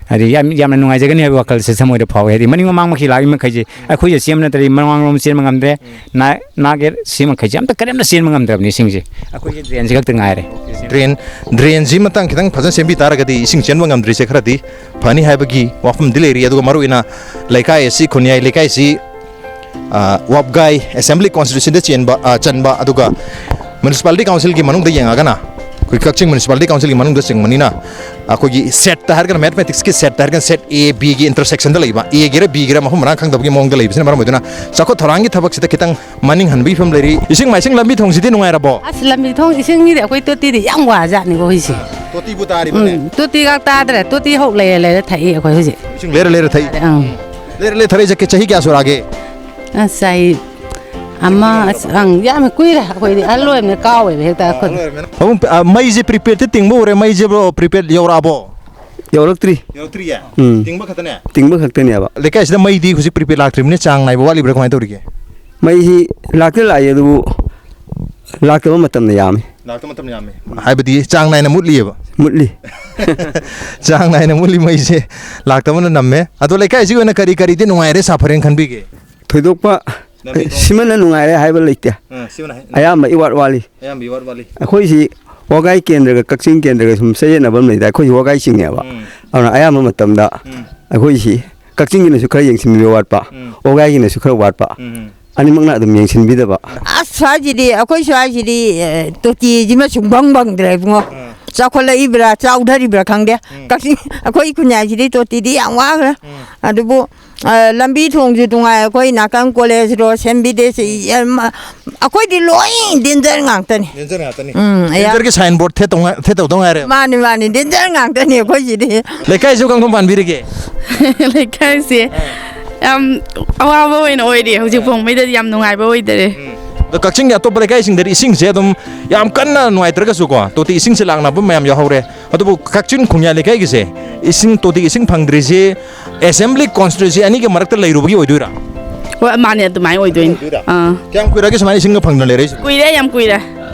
ꯍꯥꯏꯗꯤ ꯌꯥꯝ, ꯌꯥꯝꯅ ꯅꯨꯡꯉꯥꯏꯖꯒꯅꯤ ꯍꯥꯏꯕ ꯋꯥꯈꯜꯁꯦ ꯊꯃꯣꯏꯗ ꯐꯥꯎꯏ꯫ ꯍꯥꯏꯗꯤ ꯃꯅꯤꯡ ꯃꯃꯥꯡꯃꯛꯀꯤ ꯂꯥꯛꯏ ꯃꯈꯩꯁꯦ ꯎꯝ꯫ ꯑꯩꯈꯣꯏꯁꯦ ꯆꯦꯟꯕ ꯅꯠꯇ꯭ꯔꯗꯤ ꯃꯃꯥꯡꯂꯣꯝ ꯆꯦꯟꯕ ꯉꯝꯗ꯭ꯔꯦ꯫ ꯎꯝ꯫ ꯅꯥ-, ꯅꯥꯒꯦ ꯁꯤ ꯃꯈꯩꯁꯦ ꯑꯝꯇ ꯀꯔꯤꯝꯇ ꯆꯦꯟꯕ ꯉꯝꯗ꯭ꯔꯕꯅꯤ ꯏꯁꯤꯡꯁꯦ꯫ ꯑꯩꯈꯣꯏꯁꯦ drain ꯁꯤ ꯈꯛꯇ ꯉꯥꯏꯔꯦ꯫ Drain, drain ꯁꯤ ꯃꯇꯥꯡ ꯈꯤꯇꯪ ꯐꯖꯅ ꯁꯦꯝꯕꯤ ꯇꯥꯔꯒꯗꯤ ꯏꯁꯤꯡ ꯆꯦꯟꯕ ꯉꯝꯗ꯭ꯔꯤꯁꯦ ꯈꯔꯗꯤ ꯐꯅꯤ ꯍꯥꯏꯕꯒꯤ ꯋꯥꯐꯝꯗꯤ ꯂꯩꯔꯤ꯫ ꯑꯗꯨꯒ ꯃꯔꯨꯑꯣꯏꯅ ꯂꯩꯀꯥꯏ ꯑꯁꯤ, ꯈꯨꯟꯌꯥꯏ ꯂꯩꯀꯥꯏꯁꯤ, ꯑ, ꯋꯥꯕꯒꯥꯏ Assembly Constituency ꯗ ꯆꯦꯟꯕ, ꯑ, ꯆꯟꯕ, ꯑꯗꯨꯒ Municipality Council ꯒꯤ ꯃꯅꯨꯡꯗ ꯌꯦꯡꯉꯒꯅ ꯑꯩꯈꯣꯏ ꯀꯛꯆꯤꯡ ꯃ꯭ꯌꯨꯅꯤꯁꯤꯄꯥꯂꯤꯇꯤ ꯀꯥꯎꯟꯁꯤꯜꯒꯤ ꯃꯅꯨꯡꯗ ꯆꯤꯡꯕꯅꯤꯅ, ꯑꯩꯈꯣꯏꯒꯤ ꯁꯦꯠꯇ ꯍꯥꯏꯔꯒꯅ, ꯃꯦꯊꯃꯦꯇꯤꯛꯁꯀꯤ ꯁꯦꯠꯇ ꯍꯥꯏꯔꯒꯅ ꯁꯦꯠ ꯑꯦ ꯕꯤꯒꯤ ꯏꯟꯇꯔꯁꯦꯛꯁꯟꯗ ꯂꯩꯕ, ꯑꯦꯒꯤꯔ ꯕꯤꯒꯤꯔ ꯃꯐꯝ ꯃꯔꯥꯡ ꯈꯪꯗꯕꯒꯤ ꯃꯑꯣꯡꯗ ꯂꯩꯕꯁꯤꯅ ꯃꯔꯝ ꯑꯣꯏꯗꯨꯅ ꯆꯥꯎꯈꯠ ꯊꯧꯔꯥꯡꯒꯤ ꯊꯕꯛꯁꯤꯗ ꯈꯤꯇꯪ ꯃꯅꯤꯡ ꯍꯟꯕꯒꯤ ꯐꯤꯕꯝ ꯂꯩꯔꯤ꯫ ꯏꯁꯤꯡ ꯃꯥꯏꯁꯤꯡ, ꯂꯝꯕꯤ ꯊꯣꯡꯁꯤꯗꯤ ꯅꯨꯡꯉꯥꯏꯔꯕꯣ? ꯑꯁ, ꯂꯝꯕꯤ ꯊꯣꯡ ꯏꯁꯤꯡꯒꯤꯗꯤ ꯑꯩꯈꯣꯏ ꯇꯣꯇꯤꯗꯤ ꯌꯥꯝ ꯋꯥꯖꯥꯠꯅꯤꯀꯣ ꯍꯧꯖꯤꯛꯁꯦ꯫ ꯇꯣꯇꯤꯕꯨ ꯇꯥꯔꯤꯕꯅꯦ? ꯎꯝ, ꯇꯣꯇꯤꯒ ꯇꯥꯗ꯭ꯔꯦ꯫ ꯇꯣꯇꯤ ꯍꯧ ꯂꯩꯔ ꯂꯩꯔ ꯊꯛꯏ ꯑꯩꯈꯣꯏ ꯍꯧꯖꯤꯛ꯫ ꯏꯁꯤꯡ ꯂꯩꯔ ꯂꯩꯔ ꯊꯛꯏ? ꯑꯪ꯫ ꯂꯩꯔ ꯂꯩꯔ ꯊꯛꯏꯁꯦ ꯆꯍꯤ ꯀꯌꯥ ꯁꯨꯔꯛꯑꯒꯦ? ꯑꯁ, ꯆꯍꯤ ꯑꯃ, ꯑꯁ, ꯑꯪ, ꯌꯥꯝꯅ ꯀꯨꯏꯔꯦ꯫ ꯑꯩꯈꯣꯏꯗꯤ ꯑꯍꯜ ꯑꯣꯏꯔꯕꯅꯤꯅ ꯀꯥꯎꯋꯦꯕ ꯍꯦꯛꯇ ꯑꯩꯈꯣꯏ꯫ ꯄꯥꯕꯨꯡ, ꯑ, ꯃꯩꯁꯦ ꯄ꯭ꯔꯤꯄꯦꯗꯇ ꯇꯤꯡꯕ ꯎꯔꯦ, ꯃꯩꯁꯤꯕꯨ ꯄ꯭ꯔꯤꯄꯦꯗ ꯌꯧꯔꯛꯑꯕꯣ? ꯌꯧꯔꯛꯇ꯭ꯔꯤ꯫ ꯌꯧꯔꯛꯇ꯭ꯔꯤꯌꯦ? ꯎꯝ꯫ ꯇꯤꯡꯕ ꯈꯛꯇꯅꯦ? ꯇꯤꯡꯕ ꯈꯛꯇꯅꯦꯕ꯫ ꯂꯩꯀꯥꯏꯁꯤꯗ ꯃꯩꯗꯤ ꯍꯧꯖꯤꯛ ꯄ꯭ꯔꯤꯄꯦꯗ ꯂꯥꯛꯇ꯭ꯔꯤꯕꯅꯤꯅ ꯆꯥꯡ ꯅꯥꯏꯕ ꯋꯥꯠꯂꯤꯕ꯭ꯔꯥ, ꯀꯃꯥꯏꯅ ꯇꯧꯔꯤꯒꯦ? ꯃꯩꯁꯤ ꯂꯥꯛꯇꯤ ꯂꯥꯛꯏ, ꯑꯗꯨꯕꯨ ꯂꯥꯛꯇꯕ ꯃꯇꯝꯅ ꯌꯥꯝꯃꯤ꯫ ꯂꯥꯛꯇꯕ ꯃꯇꯝꯅ ꯌꯥꯝꯃꯤ꯫ ꯍꯥꯏꯕꯗꯤ ꯆꯥꯡ ꯅꯥꯏꯅ ꯃꯨꯠꯂꯤꯑꯕ? ꯃꯨꯠꯂꯤ꯫ ꯆꯥꯡ ꯅꯥꯏꯅ ꯃꯨꯠꯂꯤ ꯃꯩꯁꯦ, ꯂꯥꯛꯇꯕꯅ ꯅꯝꯃꯦ꯫ ꯑꯗꯣ ꯂꯩꯀꯥꯏꯁꯤꯒꯤ ꯑꯣꯏꯅ ꯀꯔꯤ ꯀꯔꯤꯗꯤ ꯅꯨꯡꯉꯥꯏꯔꯦ, ꯁꯥꯐꯔꯦꯅ ꯈꯟꯕꯤꯒꯦ? ꯊꯣꯏꯗꯣꯛꯄ ꯂꯝꯕꯤ ꯊꯣꯡ꯫ ꯁꯤꯃꯅ ꯅꯨꯡꯉꯥꯏꯔꯦ ꯍꯥꯏꯕ ꯂꯩꯇꯦ꯫ ꯑꯥ, ꯁꯤꯃꯅ ꯍꯥꯏ-, ꯑꯌꯥꯝꯕ ꯏꯋꯥꯠ ꯋꯥꯠꯂꯤ꯫ ꯑꯌꯥꯝꯕ ꯏꯋꯥꯠ ꯋꯥꯠꯂꯤ꯫ ꯑꯩꯈꯣꯏꯁꯤ ꯋꯥꯒꯥꯏ ꯀꯦꯟꯗ꯭ꯔꯒ ꯀꯛꯆꯤꯡ ꯀꯦꯟꯗ꯭ꯔꯒ ꯁꯨꯝ ꯆꯌꯦꯠꯅꯕ ꯑꯃ ꯂꯩꯗ, ꯑꯩꯈꯣꯏꯁꯤ ꯋꯥꯒꯥꯏ ꯆꯤꯡꯉꯦꯕ꯫ ꯎꯝ꯫ ꯑꯗꯨꯅ ꯑꯌꯥꯝꯕ ꯃꯇꯝꯗ ꯎꯝ꯫ ꯑꯩꯈꯣꯏꯁꯤ ꯀꯛꯆꯤꯡꯒꯤꯅꯁꯨ ꯈꯔ ꯌꯦꯡꯁꯤꯟꯕꯤꯕ ꯋꯥꯠꯄ, ꯎꯝ꯫ ꯋꯥꯒꯥꯏꯒꯤꯅꯁꯨ ꯈꯔ ꯋꯥꯠꯄ, ꯎꯝ꯫ ꯑꯅꯤꯃꯛꯅ ꯑꯗꯨꯝ ꯌꯦꯡꯁꯤꯟꯕꯤꯗꯕ꯫ ꯑꯁ, ꯁ꯭ꯋꯥꯏꯁꯤꯗꯤ, ꯑꯩꯈꯣꯏ ꯁ꯭ꯋꯥꯏꯁꯤꯗꯤ, ꯑꯦ, ꯇꯣꯇꯤꯁꯤꯃ ꯁꯨꯡꯐꯪ ꯐꯪꯗ꯭ꯔꯦ ꯏꯕꯨꯡꯉꯣ꯫ ꯎꯝ꯫ ꯆꯥꯎꯈꯠꯂꯛꯏꯕ꯭ꯔꯥ ꯆꯥꯎꯊꯔꯤꯕ꯭ꯔꯥ ꯈꯪꯗꯦ꯫ ꯎꯝ꯫ ꯀꯛꯆꯤꯡ, ꯑꯩꯈꯣꯏ ꯈꯨꯟꯌꯥꯏꯁꯤꯗꯤ ꯇꯣꯇꯤꯗꯤ ꯌꯥꯝ ꯋꯥꯈ꯭ꯔꯦ꯫ ꯎꯝ꯫ ꯑꯗꯨꯕꯨ ꯑ, ꯂꯝꯕꯤ ꯊꯣꯡꯁꯨ ꯅꯨꯡꯉꯥꯏ, ꯑꯩꯈꯣꯏ ꯅꯥꯀꯟ ꯀꯣꯂꯦꯖ ꯔꯣꯗ, ꯁꯦꯝꯕꯤꯗꯦ, ꯁꯤ, ꯑ, ꯃ-, ꯑꯩꯈꯣꯏꯗꯤ ꯂꯣꯏ ꯗꯦꯟꯖꯔ ꯉꯥꯛꯇꯅꯤ꯫ ꯗꯦꯟꯖꯔ ꯉꯥꯛꯇꯅꯤ꯫ ꯎꯝ, ꯑꯌꯥ-, ꯗꯦꯟꯖꯔꯒꯤ ꯁꯥꯏꯟ ꯕꯣꯔꯗ ꯊꯦꯠꯇꯧ ꯉꯥꯏ-, ꯊꯦꯠꯇꯧꯗꯧ ꯉꯥꯏꯔꯦ꯫ ꯃꯥꯅꯤ, ꯃꯥꯅꯤ, ꯗꯦꯟꯖꯔ ꯉꯥꯛꯇꯅꯤ ꯑꯩꯈꯣꯏꯁꯤꯗꯤ꯫ ꯂꯩꯀꯥꯏꯁꯨ ꯀꯥꯡꯈꯨꯝ ꯄꯥꯟꯕꯤꯔꯤꯒꯦ? ꯂꯩꯀꯥꯏꯁꯦ ꯌꯥꯝ ꯑꯋꯥꯕ ꯑꯣꯏꯅ ꯑꯣꯏꯔꯤ ꯍꯧꯖꯤꯛ ꯐꯥꯎ ꯃꯩꯗꯗꯤ ꯌꯥꯝ ꯅꯨꯡꯉꯥꯏꯕ ꯑꯣꯏꯗꯔꯦ꯫ ꯎꯝ꯫ ꯑꯗꯣ ꯀꯛꯆꯤꯡꯒꯤ ꯑꯇꯣꯞꯄ ꯂꯩꯀꯥꯏꯁꯤꯡꯗꯗꯤ ꯏꯁꯤꯡꯁꯦ ꯑꯗꯨꯝ ꯌꯥꯝ ꯀꯟꯅ ꯅꯨꯡꯉꯥꯏꯇ꯭ꯔꯒꯁꯨꯀꯣ, ꯇꯣꯇꯤ ꯏꯁꯤꯡꯁꯦ ꯂꯥꯛꯅꯕ ꯃꯌꯥꯝ ꯌꯥꯎꯍꯧꯔꯦ꯫ ꯑꯗꯨꯕꯨ ꯀꯛꯆꯤꯡ ꯈꯣꯡꯌꯥ ꯂꯩꯀꯥꯏꯒꯤꯁꯦ ꯏꯁꯤꯡ, ꯇꯣꯇꯤ ꯏꯁꯤꯡ ꯐꯪꯗ꯭ꯔꯤꯁꯤ ꯑꯦꯁꯦꯝꯕ꯭ꯂꯤ ꯀꯣꯟꯁꯇꯤꯇ꯭ꯌꯨꯟꯁꯤ ꯑꯅꯤꯒꯤ ꯃꯔꯛꯇ ꯂꯩꯔꯨꯕꯒꯤ ꯑꯣꯏꯗꯣꯏꯔꯥ? ꯍꯣꯏ, ꯃꯥꯅꯦ, ꯑꯗꯨꯃꯥꯏꯅ ꯑꯣꯏꯗꯣꯏꯅꯤ꯫ ꯑꯣꯏꯗꯣꯏꯔꯥ? ꯑꯥ꯫ ꯀꯌꯥꯝ ꯀꯨꯏꯔꯒꯦ ꯁꯨꯃꯥꯏꯅ ꯏꯁꯤꯡꯒ ꯐꯪꯗꯅ ꯂꯩꯔꯛꯏꯁꯦ? ꯀꯨꯏꯔꯦ, ꯌꯥꯝ ꯀꯨꯏꯔꯦ꯫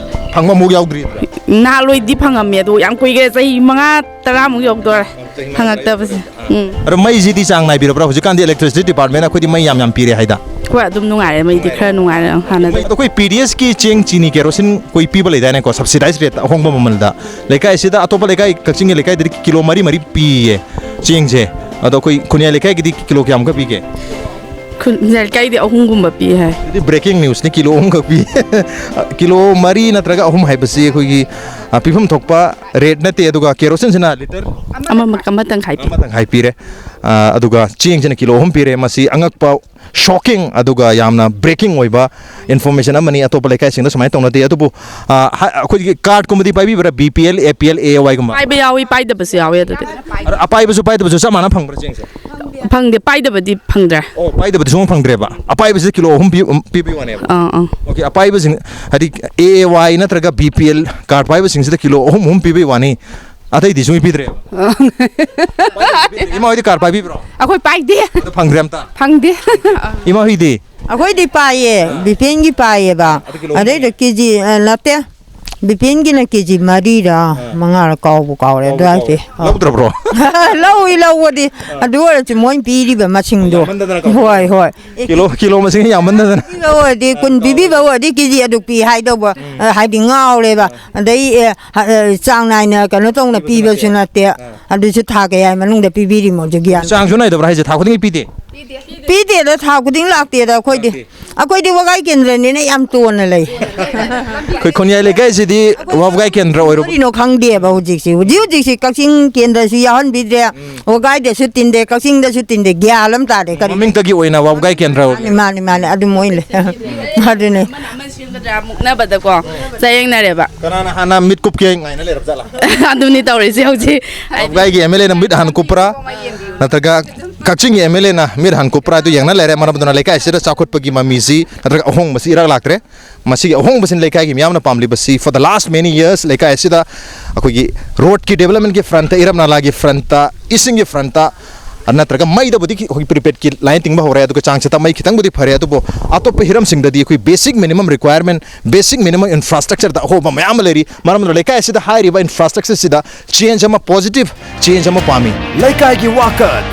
ꯐꯪꯕ ꯑꯃꯨꯛ ꯌꯥꯎꯗ꯭ꯔꯤ? ꯅꯍꯥꯟꯋꯥꯏꯗꯤ ꯐꯪꯉꯝꯃꯦ, ꯑꯗꯣ ꯌꯥꯝ ꯀꯨꯏꯔꯦ, ꯆꯍꯤ ꯃꯉꯥ ꯇꯔꯥꯃꯨꯛ ꯌꯧꯗꯣꯔꯦ꯫ ꯆꯍꯤ ꯃꯉꯥ ꯐꯪꯉꯛꯇꯕꯁꯦ꯫ ꯇꯔꯥꯃꯨꯛ ꯌꯧꯗꯣꯔꯦ꯫ ꯎꯝ꯫ ꯑꯗꯣ ꯃꯩꯁꯤꯗꯤ ꯆꯥꯡ ꯅꯥꯏꯕꯤꯔꯕ꯭ꯔꯥ? ꯍꯧꯖꯤꯛꯀꯥꯟꯗꯤ electricity department ꯑꯩꯈꯣꯏꯗꯤ ꯃꯩ ꯌꯥꯝ ꯌꯥꯝ ꯄꯤꯔꯦ ꯍꯥꯏꯗ꯫ ꯍꯣꯏ, ꯑꯗꯨꯝ ꯅꯨꯡꯉꯥꯏꯔꯦ, ꯃꯩꯗꯤ ꯈꯔ ꯅꯨꯡꯉꯥꯏꯔꯦ ꯍꯥꯟꯅꯗꯤ꯫ ꯃꯩ, ꯑꯩꯈꯣꯏ ꯄꯤ ꯗꯤ ꯑꯦꯁꯀꯤ ꯆꯦꯡ, ꯆꯤꯅꯤ, ꯀꯦꯔꯣꯁꯤꯟ ꯑꯩꯈꯣꯏ ꯄꯤꯕ ꯂꯩꯗꯥꯏꯅꯦꯀꯣ, subsidized rate ꯑꯍꯣꯡꯕ ꯃꯃꯜꯗ꯫ ꯂꯩꯀꯥꯏꯁꯤꯗ ꯑꯇꯣꯞꯄ ꯂꯩꯀꯥꯏ, ꯀꯛꯆꯤꯡꯒꯤ ꯂꯩꯀꯥꯏꯗꯗꯤ ꯀꯤꯂꯣ ꯃꯔꯤ ꯃꯔꯤ ꯄꯤꯌꯦ ꯆꯦꯡꯁꯦ꯫ ꯑꯗꯣ ꯑꯩꯈꯣꯏ ꯈꯨꯟꯌꯥꯏ ꯂꯩꯀꯥꯏꯒꯤꯗꯤ ꯀꯤꯂꯣ ꯀꯌꯥꯃꯨꯛꯀ ꯄꯤꯒꯦ? ꯈꯨꯟꯖꯦꯜ ꯀꯩꯗꯤ ꯑꯍꯨꯝꯒꯨꯝꯕ ꯄꯤ ꯍꯥꯏ꯫ ꯑꯗꯨꯗꯤ ꯕ꯭ꯔꯦꯀꯤꯡ ꯅ꯭ꯌꯨꯁꯅꯤ꯫ ꯀꯤꯂꯣ ꯑꯍꯨꯝꯈꯛ ꯄꯤ꯫ ꯀꯤꯂꯣ ꯃꯔꯤ ꯅꯠꯇ꯭ꯔꯒ ꯑꯍꯨꯝ ꯍꯥꯏꯕꯁꯤ ꯑꯩꯈꯣꯏꯒꯤ, ꯑ, ꯄꯤꯐꯝ ꯊꯣꯛꯄ ꯔꯦꯠ ꯅꯠꯇꯦ꯫ ꯑꯗꯨꯒ ꯀꯦꯔꯣꯁꯤꯟꯁꯤꯅ ꯂꯤꯇꯔ ꯑꯃ, ꯑꯃ ꯇꯪꯈꯥꯏ ꯄꯤ꯫ ꯑꯃ ꯇꯪꯈꯥꯏ ꯄꯤꯔꯦ꯫ ꯑ, ꯑꯗꯨꯒ ꯆꯦꯡꯁꯤꯅ ꯀꯤꯂꯣ ꯑꯍꯨꯝ ꯄꯤꯔꯦ꯫ ꯃꯁꯤ ꯑꯉꯛꯄ, ꯁꯣꯀꯤꯡ, ꯑꯗꯨꯒ ꯌꯥꯝꯅ ꯕ꯭ꯔꯦꯀꯤꯡ ꯑꯣꯏꯕ ꯏꯟꯐꯣꯔꯃꯦꯁꯟ ꯑꯃꯅꯤ꯫ ꯑꯇꯣꯞꯄ ꯂꯩꯀꯥꯏꯁꯤꯡꯗ ꯁꯨꯃꯥꯏꯅ ꯇꯧꯅꯗꯦ꯫ ꯑꯗꯨꯕꯨ, ꯑ, ꯍ-, ꯑꯩꯈꯣꯏꯒꯤ ꯀꯥꯔꯠꯀꯨꯝꯕꯗꯤ ꯄꯥꯏꯕꯤꯕ꯭ꯔꯥ? ꯕꯤ ꯄꯤ ꯑꯦꯜ, ꯑꯦ ꯄꯤ ꯑꯦꯜ, ꯑꯦ ꯋꯥꯏꯒꯨꯝꯕ? ꯄꯥꯏꯕ ꯌꯥꯎꯏ, ꯄꯥꯏꯗꯕꯁꯨ ꯌꯥꯎꯏ꯫ ꯑꯗꯨꯗꯤ ꯑꯗ ꯑꯄꯥꯏꯕꯁꯨ ꯄꯥꯏꯗꯕꯁꯨ ꯆꯞ ꯃꯥꯟꯅ ꯐꯪꯕ꯭ꯔꯥ ꯆꯦꯡꯁꯦ? ꯐꯪꯗꯦ, ꯄꯥꯏꯗꯕꯗꯤ ꯐꯪꯗ꯭ꯔꯦ꯫ ꯑꯣ, ꯄꯥꯏꯗꯕꯗꯤ ꯁꯨꯡꯐꯪ ꯐꯪꯗ꯭ꯔꯦꯕ꯫ ꯑꯄꯥꯏꯕꯁꯤꯗ ꯀꯤꯂꯣ ꯑꯍꯨꯝ ꯄꯤ-, ꯎꯝ, ꯄꯤꯕꯩ ꯋꯥꯅꯦꯕ꯫ ꯑꯥ, ꯑꯥ꯫ ꯑꯣꯀꯦ, ꯑꯄꯥꯏꯕꯁꯤꯡ, ꯍꯥꯏꯗꯤ, ꯑꯦ ꯑꯦ ꯋꯥꯏ ꯅꯠꯇ꯭ꯔꯒ ꯕꯤ ꯄꯤ ꯑꯦꯜ ꯀꯥꯔꯠ ꯄꯥꯏꯕꯁꯤꯡꯁꯤꯗ ꯀꯤꯂꯣ ꯑꯍꯨꯝ ꯑꯍꯨꯝ ꯄꯤꯕꯩ ꯋꯥꯅꯤ꯫ ꯑꯇꯩꯗꯤ ꯁꯨꯡꯄꯤ ꯄꯤꯗ꯭ꯔꯦꯕ꯫ ꯑꯥ꯫ ꯏꯃꯥ ꯍꯣꯏꯗꯤ ꯀꯥꯔꯠ ꯄꯥꯏꯕꯤꯕ꯭ꯔꯣ? ꯑꯩꯈꯣꯏ ꯄꯥꯏꯗꯦ꯫ ꯑꯗꯣ ꯐꯪꯗ꯭ꯔꯦ ꯑꯝꯇ? ꯐꯪꯗꯦ꯫ ꯏꯃꯥ ꯍꯣꯏꯗꯤ? ꯑꯩꯈꯣꯏꯗꯤ ꯄꯥꯏꯌꯦ, ꯕꯤ ꯄꯤ ꯑꯦꯜꯒꯤ ꯄꯥꯏꯌꯦꯕ꯫ ꯑꯗꯨ ꯀꯤꯂꯣ ꯑꯍꯨꯝ ꯑꯗꯩꯗ ꯐꯪꯉꯦ꯫ ꯀꯦ ꯖꯤ, ꯑ, ꯅꯠꯇꯦ, ꯕꯤ ꯄꯤ ꯑꯦꯜꯒꯤꯅ ꯀꯦ ꯖꯤ ꯃꯔꯤꯔ ꯑꯥ꯫ ꯃꯉꯥꯔ ꯀꯥꯎꯕꯨ ꯀꯥꯎꯔꯦ꯫ ꯀꯥꯎꯕꯨ ꯑꯗꯨ ꯍꯥꯏꯁꯦ꯫ ꯀꯥꯎꯔꯦ꯫ ꯂꯧꯗ꯭ꯔꯕ꯭ꯔꯣ? ꯂꯧꯏ, ꯂꯧꯕꯗꯤ꯫ ꯑꯥ꯫ ꯑꯗꯨ ꯑꯣꯏꯔꯁꯨ ꯃꯣꯏꯅ ꯄꯤꯔꯤꯕ ꯃꯁꯤꯡꯗꯣ꯫ ꯌꯥꯝꯃꯟꯗꯗꯅ ꯀꯥꯎꯊꯣꯛꯑꯦ꯫ ꯍꯣꯏ, ꯍꯣꯏ꯫ ꯑꯦ, ꯀꯤꯂꯣ, ꯀꯤꯂꯣ ꯃꯁꯤꯡ ꯌꯥꯝꯃꯟꯗꯗꯅ꯫ ꯄꯤꯕ ꯑꯣꯏꯔꯗꯤ ꯀꯨꯟ ꯄꯤꯕꯤꯕ ꯑꯣꯏꯔꯗꯤ ꯀꯦ ꯖꯤ ꯑꯗꯨꯛ ꯄꯤ ꯍꯥꯏꯗꯧꯕ, ꯎꯝ꯫ ꯑ, ꯍꯥꯏꯗꯤ ꯉꯥꯎꯔꯦꯕ꯫ ꯑꯥ꯫ ꯑꯗꯩ, ꯑꯦ, ꯍ-, ꯑ, ꯆꯥꯡ ꯅꯥꯏꯅ ꯀꯩꯅꯣ ꯇꯧꯅ ꯄꯤꯕꯁꯨ ꯄꯤꯕꯁꯨ ꯅꯠꯇꯦ꯫ ꯅꯠꯇꯦ꯫ ꯑꯥ꯫ ꯑꯗꯨꯁꯨ ꯊꯥ ꯀꯌꯥꯒꯤ ꯃꯅꯨꯡꯗ ꯄꯤꯕꯤꯔꯤꯃꯣ ꯍꯧꯖꯤꯛ ꯒ꯭ꯌꯥꯟ ꯆꯥꯡꯁꯨ ꯅꯥꯏꯗꯕ꯭ꯔꯥ ꯍꯥꯏꯁꯦ? ꯊꯥ ꯈꯨꯗꯤꯡꯒꯤ ꯄꯤꯗꯦ? ꯄꯤꯗꯦꯗ, ꯊꯥ ꯈꯨꯗꯤꯡ ꯂꯥꯛꯇꯦꯗ ꯑꯩꯈꯣꯏꯗꯤ꯫ ꯂꯥꯛꯇꯦ꯫ ꯑꯩꯈꯣꯏꯗꯤ ꯋꯥꯒꯥꯏ ꯀꯦꯟꯗ꯭ꯔꯅꯤꯅ ꯌꯥꯝ ꯇꯣꯟꯅ ꯂꯩ꯫ ꯑꯩꯈꯣꯏ ꯈꯨꯟꯌꯥꯏ ꯂꯩꯀꯥꯏꯁꯤꯗꯤ ꯋꯥꯒꯥꯏ ꯀꯦꯟꯗ꯭ꯔ ꯑꯣꯏꯔꯕ ꯀꯔꯤꯅꯣ ꯈꯪꯗꯦꯕ ꯍꯧꯖꯤꯛꯁꯤ꯫ ꯍꯧꯖꯤꯛ ꯍꯧꯖꯤꯛꯁꯤ ꯀꯛꯆꯤꯡ ꯀꯦꯟꯗ꯭ꯔꯁꯨ ꯌꯥꯎꯍꯟꯕꯤꯗ꯭ꯔꯦ, ꯎꯝ꯫ ꯋꯥꯒꯥꯏꯗꯁꯨ ꯇꯤꯟꯗꯦ, ꯀꯛꯆꯤꯡꯗꯁꯨ ꯇꯤꯟꯗꯦ, ꯒ꯭ꯌꯥꯟ ꯑꯃ ꯇꯥꯗꯦ꯫ ꯀꯔꯤ ꯃꯃꯤꯡꯇꯒꯤ ꯑꯣꯏꯅ ꯋꯥꯒꯥꯏ ꯀꯦꯟꯗ꯭ꯔ ꯑꯣꯏ꯫ ꯃꯥꯅꯤ, ꯃꯥꯅꯤ, ꯃꯥꯅꯤ, ꯑꯗꯨꯝ ꯑꯣꯏ ꯂꯩ꯫ ꯑꯗꯨꯅꯦ꯫ ꯁꯦꯝꯒꯗ꯭ꯔꯥ ꯃꯨꯛꯅꯕꯗꯀꯣ ꯆꯌꯦꯡꯅꯔꯦꯕ꯫ ꯀꯅꯥꯅ ꯍꯥꯟꯅ ꯃꯤꯠ ꯀꯨꯞꯀꯦ ꯉꯥꯏꯅ ꯂꯩꯔꯕ ꯖꯥꯠꯂꯥ? ꯑꯗꯨꯅꯤ ꯇꯧꯔꯤꯁꯦ ꯍꯧꯖꯤꯛ꯫ ꯍꯥꯏꯗꯤ ꯋꯥꯕꯒꯥꯏꯒꯤ ꯑꯦꯝ ꯑꯦꯜ ꯑꯦꯅ ꯃꯤꯠ ꯍꯥꯟꯅ ꯀꯨꯞꯄ꯭ꯔꯥ? ꯅꯠꯇ꯭ꯔꯒ ꯀꯛꯆꯤꯡꯒꯤ ꯑꯦꯝ ꯑꯦꯜ ꯑꯦꯅ ꯃꯤꯠ ꯍꯥꯟꯅ ꯀꯨꯞꯄ꯭ꯔꯥ? ꯑꯗꯨ ꯌꯦꯡꯅ ꯂꯩꯔꯦ꯫ ꯃꯔꯝ ꯑꯗꯨꯅ ꯂꯩꯀꯥꯏ ꯑꯁꯤꯗ ꯆꯥꯎꯈꯠꯄꯒꯤ ꯃꯃꯤꯁꯤ ꯅꯠꯇ꯭ꯔꯒ ꯑꯍꯣꯡꯕꯁꯤ ꯏꯔꯥꯛ ꯂꯥꯛꯇ꯭ꯔꯦ꯫ ꯃꯁꯤꯒꯤ ꯑꯍꯣꯡꯕꯁꯤꯅ ꯂꯩꯀꯥꯏꯒꯤ ꯃꯤꯌꯥꯝꯅ ꯄꯥꯝꯂꯤꯕꯁꯤ, for the last many years ꯂꯩꯀꯥꯏ ꯑꯁꯤꯗ ꯑꯩꯈꯣꯏꯒꯤ ꯔꯣꯗꯀꯤ ꯗꯦꯕꯂꯞꯃꯦꯟꯒꯤ ꯐ꯭ꯔꯟꯠꯇ, ꯏꯔꯝ ꯅꯥꯂꯥꯒꯤ ꯐ꯭ꯔꯟꯠꯇ, ꯏꯁꯤꯡꯒꯤ ꯐ꯭ꯔꯟꯠꯇ, ꯅꯠꯇ꯭ꯔꯒ ꯃꯩꯗꯕꯨꯗꯤ ꯑꯩꯈꯣꯏꯒꯤ ꯄ꯭ꯔꯤꯄꯦꯗꯀꯤ ꯂꯥꯏꯟ ꯇꯤꯡꯕ ꯍꯧꯔꯦ, ꯑꯗꯨꯒ ꯆꯥꯡꯆꯠꯇ ꯃꯩ ꯈꯤꯇꯪꯕꯨꯗꯤ ꯐꯔꯦ, ꯑꯗꯨꯕꯨ ꯑꯇꯣꯞꯄ ꯍꯤꯔꯝꯁꯤꯡꯗꯗꯤ ꯑꯩꯈꯣꯏ basic minimum requirement, basic minimum infrastructureꯗ ꯑꯍꯣꯡꯕ ꯃꯌꯥꯝ ꯑꯃ ꯂꯩꯔꯤ꯫ ꯃꯔꯝ ꯑꯗꯨꯅ ꯂꯩꯀꯥꯏ ꯑꯁꯤꯗ ꯍꯥꯏꯔꯤꯕ infrastructureꯁꯤꯗ change ꯑꯃ, positive change ꯑꯃ ꯄꯥꯝꯃꯤ꯫ ꯂꯩꯀꯥꯏꯒꯤ ꯋꯥꯀꯠ꯫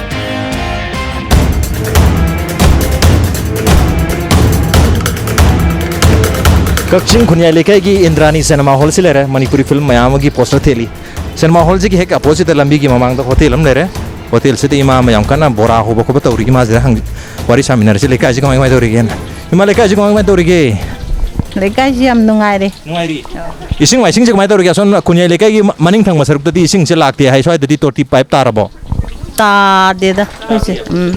ꯀꯛꯆꯤꯡ ꯈꯨꯟꯌꯥꯏ ꯂꯩꯀꯥꯏꯒꯤ ꯏꯟꯗ꯭ꯔꯥꯅꯤ ꯁꯤꯅꯦꯃꯥ ꯍꯣꯜꯁꯤ ꯂꯩꯔꯦ꯫ ꯃꯅꯤꯄꯨꯔꯤ ꯐꯤꯂꯝ ꯃꯌꯥꯝ ꯑꯃꯒꯤ ꯄꯣꯁꯇꯔ ꯊꯦꯠꯂꯤ꯫ ꯁꯤꯅꯦꯃꯥ ꯍꯣꯜꯁꯤꯒꯤ ꯍꯦꯛ ꯑꯄꯣꯖꯤꯠꯇ ꯂꯝꯕꯤꯒꯤ ꯃꯃꯥꯡꯗ ꯍꯣꯇꯦꯜ ꯑꯃ ꯂꯩꯔꯦ꯫ ꯍꯣꯇꯦꯜꯁꯤꯗ ꯏꯃꯥ ꯑꯃ ꯌꯥꯝ ꯀꯟꯅ ꯕꯣꯔꯥ ꯍꯧꯕ ꯈꯣꯠꯄ ꯇꯧꯔꯤ꯫ ꯏꯃꯥꯁꯤꯗ ꯍꯪ-, ꯋꯥꯔꯤ ꯁꯥꯃꯤꯟꯅꯔꯁꯤ꯫ ꯂꯩꯀꯥꯏꯁꯤ ꯀꯃꯥꯏ ꯀꯃꯥꯏ ꯇꯧꯔꯤꯒꯦꯅ꯫ ꯏꯃꯥ, ꯂꯩꯀꯥꯏꯁꯤ ꯀꯃꯥꯏ ꯀꯃꯥꯏ ꯇꯧꯔꯤꯒꯦ? ꯂꯩꯀꯥꯏꯁꯤ ꯌꯥꯝ ꯅꯨꯡꯉꯥꯏꯔꯦ꯫ ꯅꯨꯡꯉꯥꯏꯔꯤ꯫ ꯏꯁꯤꯡ ꯃꯥꯏꯁꯤꯡꯁꯦ ꯀꯃꯥꯏ ꯇꯧꯔꯤꯒꯦ? ꯑꯁꯣꯝ ꯈꯨꯟꯌꯥꯏ ꯂꯩꯀꯥꯏꯒꯤ ꯃ-, ꯃꯅꯤꯡ ꯊꯪꯕ ꯁꯔꯨꯛꯇꯗꯤ ꯏꯁꯤꯡꯁꯦ ꯂꯥꯛꯇꯦ ꯍꯥꯏ꯫ ꯁ꯭ꯋꯥꯏꯗꯗꯤ ꯇꯣꯇꯤ ꯄꯥꯏꯞ ꯇꯥꯔꯕꯣ? ꯇꯥꯗꯦꯗ ꯑꯩꯈꯣꯏꯁꯦ꯫ ꯎꯝ꯫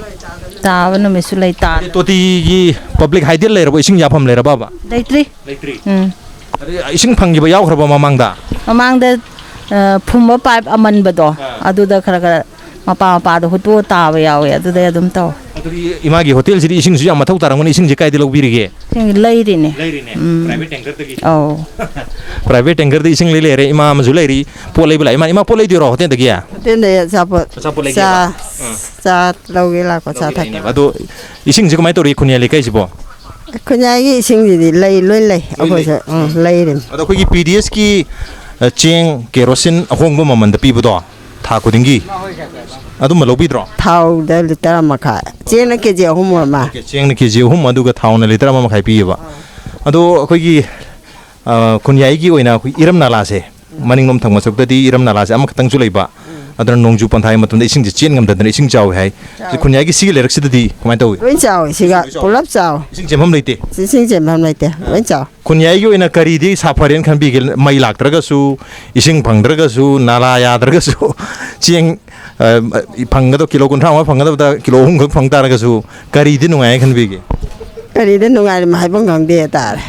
ꯇꯥꯕ ꯅꯨꯃꯤꯠꯁꯨ ꯂꯩ, ꯇꯥꯗꯦ꯫ ꯇꯣꯇꯤꯒꯤ ꯄꯕ꯭ꯂꯤꯛ ꯍꯥꯏꯗꯦꯜ ꯂꯩꯔꯕꯣ? ꯏꯁꯤꯡ ꯌꯥꯐꯝ ꯂꯩꯔꯕꯕ? ꯂꯩꯇ꯭ꯔꯤ꯫ ꯂꯩꯇ꯭ꯔꯤ꯫ ꯎꯝ꯫ ꯑꯗꯩ ꯏꯁꯤꯡ ꯐꯪꯈꯤꯕ ꯌꯥꯎꯈ꯭ꯔꯕꯣ ꯃꯃꯥꯡꯗ? ꯃꯃꯥꯡꯗ, ꯑ, ꯐꯨꯝꯕ ꯄꯥꯏꯞ ꯑꯃꯟꯕꯗꯣ, ꯑꯥ꯫ ꯑꯗꯨꯗ ꯈꯔ ꯈꯔ ꯃꯄꯥ ꯃꯄꯥꯗ ꯍꯨꯠꯇꯣꯛꯑ ꯇꯥꯕ ꯌꯥꯎꯋꯦ, ꯑꯗꯨꯗꯩ ꯑꯗꯨꯝ ꯇꯧ꯫ ꯑꯗꯨꯗꯤ ꯏꯃꯥꯒꯤ ꯍꯣꯇꯦꯜꯁꯤꯗꯤ ꯏꯁꯤꯡꯁꯨ ꯌꯥꯝ ꯃꯊꯧ ꯇꯥꯔꯝꯒꯅꯤ, ꯏꯁꯤꯡꯁꯦ ꯀꯥꯏꯗ ꯂꯧꯕꯤꯔꯤꯒꯦ? ꯏꯁꯤꯡ ꯂꯩꯔꯤꯅꯦ꯫ ꯂꯩꯔꯤꯅꯦ? ꯎꯝ꯫ Private tankerꯗꯒꯤ? ꯑꯧ꯫ Private tankerꯗ ꯏꯁꯤꯡ ꯂꯩ ꯂꯩꯔꯦ, ꯏꯃꯥ ꯑꯃꯁꯨ ꯂꯩꯔꯤ, ꯄꯣꯠ ꯂꯩꯕ ꯂꯥꯛꯏ꯫ ꯏꯃꯥ, ꯏꯃꯥ ꯄꯣꯠ ꯂꯩꯗꯣꯏꯔꯣ ꯍꯣꯇꯦꯜꯗꯒꯤ? ꯍꯣꯇꯦꯜꯗ ꯑꯆꯥꯄꯣꯠ꯫ ꯑꯆꯥꯄꯣꯠ ꯂꯩꯒꯦꯕ? ꯆꯥ, ꯑꯥ꯫ ꯆꯥ ꯂꯧꯒꯦ ꯂꯥꯛꯄ, ꯆꯥ ꯂꯧꯒꯦ ꯊꯛꯀꯦ꯫ ꯂꯥꯛꯏꯅꯦꯕ꯫ ꯑꯗꯣ ꯏꯁꯤꯡꯁꯦ ꯀꯃꯥꯏꯅ ꯇꯧꯔꯤ ꯈꯨꯟꯌꯥꯏ ꯂꯩꯀꯥꯏꯁꯤꯕꯣ? ꯈꯨꯟꯌꯥꯏꯒꯤ ꯏꯁꯤꯡꯁꯤꯗꯤ ꯂꯩ, ꯂꯣꯏ ꯂꯩ꯫ ꯂꯣꯏ ꯂꯩ꯫ ꯑꯩꯈꯣꯏꯁꯨ, ꯎꯝ, ꯂꯩꯔꯤꯅꯤ꯫ ꯑꯗꯣ ꯑꯩꯈꯣꯏꯒꯤ ꯄꯤ ꯗꯤ ꯑꯦꯁꯀꯤ, ꯑ, ꯆꯦꯡ, ꯀꯦꯔꯣꯁꯤꯟ ꯑꯍꯣꯡꯕ ꯃꯃꯟꯗ ꯄꯤꯕꯗꯣ ꯊꯥ ꯈꯨꯗꯤꯡꯒꯤ, ꯑꯗꯨꯝꯕ ꯂꯧꯕꯤꯗ꯭ꯔꯣ? ꯊꯥꯎꯗ ꯂꯤꯇꯔ ꯑꯃ ꯃꯈꯥꯏ, ꯆꯦꯡꯅ ꯀꯦ ꯖꯤ ꯑꯍꯨꯝ ꯑꯣꯏꯔ ꯃꯥꯜꯂꯦ꯫ ꯑꯣꯀꯦ, ꯆꯦꯡꯅ ꯀꯦ ꯖꯤ ꯑꯍꯨꯝ, ꯑꯗꯨꯒ ꯊꯥꯎꯅ ꯂꯤꯇꯔ ꯑꯃ ꯃꯈꯥꯏ ꯄꯤꯌꯦꯕ꯫ ꯑꯗꯣ ꯑꯩꯈꯣꯏꯒꯤ, ꯑ, ꯈꯨꯟꯌꯥꯏꯒꯤ ꯑꯣꯏꯅ ꯑꯩꯈꯣꯏ ꯏꯔꯝ ꯅꯥꯂꯥꯁꯦ, ꯃꯅꯤꯡꯂꯣꯝ ꯊꯪꯕ ꯁꯔꯨꯛꯇꯗꯤ ꯏꯔꯝ ꯅꯥꯂꯥꯁꯦ ꯑꯃꯈꯛꯇꯪꯁꯨ ꯂꯩꯕ, ꯑꯗꯨꯅ ꯅꯣꯡꯖꯨ ꯄꯟꯊꯥꯒꯤ ꯃꯇꯝꯗ ꯏꯁꯤꯡꯁꯦ ꯆꯦꯟ ꯉꯝꯗꯗꯅ ꯏꯁꯤꯡ ꯆꯥꯎꯏ ꯍꯥꯏ꯫ ꯆꯥꯎꯏ꯫ ꯈꯨꯟꯌꯥꯏꯒꯤ ꯁꯤꯒꯤ ꯂꯩꯔꯛꯁꯤꯗꯗꯤ ꯀꯃꯥꯏꯅ ꯇꯧꯏ? ꯂꯣꯏ ꯆꯥꯎꯏ, ꯁꯤꯒ ꯏꯁꯤꯡ ꯂꯣꯏ ꯆꯥꯎꯏ? ꯄꯨꯂꯞ ꯆꯥꯎꯏ꯫ ꯏꯁꯤꯡ ꯆꯦꯟꯐꯝ ꯂꯩꯇꯦ? ꯏꯁꯤꯡ ꯆꯦꯟꯐꯝ ꯂꯩꯇꯦ, ꯂꯣꯏ ꯆꯥꯎꯏ꯫ ꯈꯨꯟꯌꯥꯏꯒꯤ ꯑꯣꯏꯅ ꯀꯔꯤꯗꯤ ꯁꯥꯐꯔꯦꯅ ꯈꯟꯕꯤꯒꯦ? ꯃꯩ ꯂꯥꯛꯇ꯭ꯔꯒꯁꯨ, ꯏꯁꯤꯡ ꯐꯪꯗ꯭ꯔꯒꯁꯨ, ꯅꯥꯂꯥ ꯌꯥꯗ꯭ꯔꯒꯁꯨ, ꯆꯦꯡ, ꯑ, ꯐꯪꯒꯗꯕ, ꯀꯤꯂꯣ ꯀꯨꯟꯊ꯭ꯔꯥ ꯃꯉꯥ ꯐꯪꯒꯗꯕꯗ ꯀꯤꯂꯣ ꯑꯍꯨꯝꯈꯛ ꯐꯪ ꯇꯥꯔꯒꯁꯨ, ꯀꯔꯤꯗꯤ ꯅꯨꯡꯉꯥꯏ ꯈꯟꯕꯤꯒꯦ? ꯀꯔꯤꯗ ꯅꯨꯡꯉꯥꯏꯔꯤꯕ ꯍꯥꯏꯐꯝ ꯈꯪꯗꯦ ꯍꯥꯏꯇꯥꯔꯦ꯫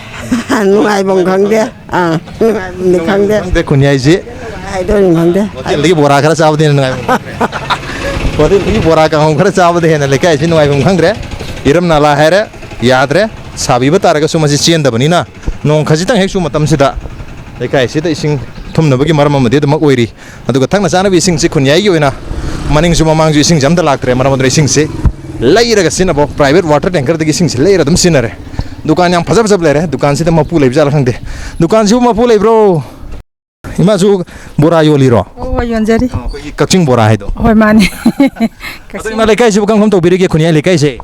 ꯅꯨꯡꯉꯥꯏꯐꯝ ꯈꯪꯗꯦ꯫ ꯑꯥ, ꯅꯨꯡꯉꯥꯏꯐꯝꯗꯤ ꯈꯪꯗꯦ꯫ ꯈꯪꯗꯦ, ꯈꯨꯟꯌꯥꯏꯁꯦ꯫ ꯍꯥꯏꯗꯣꯔꯤꯕ ꯈꯪꯗꯦ꯫ ꯍꯣꯇꯦꯜꯗꯒꯤ ꯕꯣꯔꯥ ꯈꯔ ꯆꯥꯕꯗ ꯍꯦꯟꯅ ꯅꯨꯡꯉꯥꯏꯐꯝ ꯈꯪꯗ꯭ꯔꯦ꯫ ꯍꯣꯇꯦꯜꯗꯒꯤ ꯕꯣꯔꯥ ꯀꯥꯡꯍꯧ ꯈꯔ ꯆꯥꯕꯗ ꯍꯦꯟꯅ ꯂꯩꯀꯥꯏꯁꯤ ꯅꯨꯡꯉꯥꯏꯐꯝ ꯈꯪꯗ꯭ꯔꯦ꯫ ꯏꯔꯝ ꯅꯥꯂꯥ ꯍꯥꯏꯔꯦ, ꯌꯥꯗ꯭ꯔꯦ꯫ ꯁꯥꯕꯤꯕ ꯇꯥꯔꯒꯁꯨ ꯃꯁꯤ ꯆꯦꯟꯗꯕꯅꯤꯅ ꯅꯣꯡ ꯈꯖꯤꯛꯇꯪ ꯍꯦꯛ ꯆꯨꯕ ꯃꯇꯝꯁꯤꯗ ꯂꯩꯀꯥꯏꯁꯤꯗ ꯏꯁꯤꯡ ꯊꯨꯝꯅꯕꯒꯤ ꯃꯔꯝ ꯑꯃꯗꯤ ꯑꯗꯨꯃꯛ ꯑꯣꯏꯔꯤ꯫ ꯑꯗꯨꯒ ꯊꯛꯅ ꯆꯥꯅꯕ ꯏꯁꯤꯡꯁꯤ ꯈꯨꯟꯌꯥꯏꯒꯤ ꯑꯣꯏꯅ ꯃꯅꯤꯡꯁꯨ ꯃꯃꯥꯡꯁꯨ ꯏꯁꯤꯡꯁꯦ ꯑꯝꯇ ꯂꯥꯛꯇ꯭ꯔꯦ꯫ ꯃꯔꯝ ꯑꯗꯨꯅ ꯏꯁꯤꯡꯁꯤ ꯂꯩꯔꯒ ꯁꯤꯖꯤꯟꯅꯕ, private water tankerꯗꯒꯤ ꯏꯁꯤꯡꯁꯤ ꯂꯩꯔ ꯑꯗꯨꯝ ꯁꯤꯖꯤꯟꯅꯔꯦ꯫ ꯗꯨꯀꯥꯟ ꯌꯥꯝ ꯐꯖ ꯐꯖꯕ ꯂꯩꯔꯦ꯫ ꯗꯨꯀꯥꯟꯁꯤꯗ ꯃꯄꯨ ꯂꯩꯕ ꯖꯥꯠꯂ ꯈꯪꯗꯦ꯫ ꯗꯨꯀꯥꯟꯁꯤꯕꯨ ꯃꯄꯨ ꯂꯩꯕ꯭ꯔꯣ? ꯏꯃꯥꯁꯨ ꯕꯣꯔꯥ ꯌꯣꯜꯂꯤꯔꯣ? ꯑꯣ, ꯍꯣꯏ, ꯌꯣꯟꯖꯔꯤ꯫ ꯑ, ꯑꯩꯈꯣꯏꯒꯤ ꯀꯛꯆꯤꯡ ꯕꯣꯔꯥ ꯍꯥꯏꯗꯣ꯫ ꯍꯣꯏ, ꯃꯥꯅꯦ꯫ ꯑꯗꯣ ꯏꯃꯥ, ꯂꯩꯀꯥꯏꯁꯤꯕꯨ ꯀꯔꯝ ꯀꯔꯝ ꯇꯧꯕꯤꯔꯤꯒꯦ, ꯈꯨꯟꯌꯥꯏ ꯂꯩꯀꯥꯏꯁꯦ?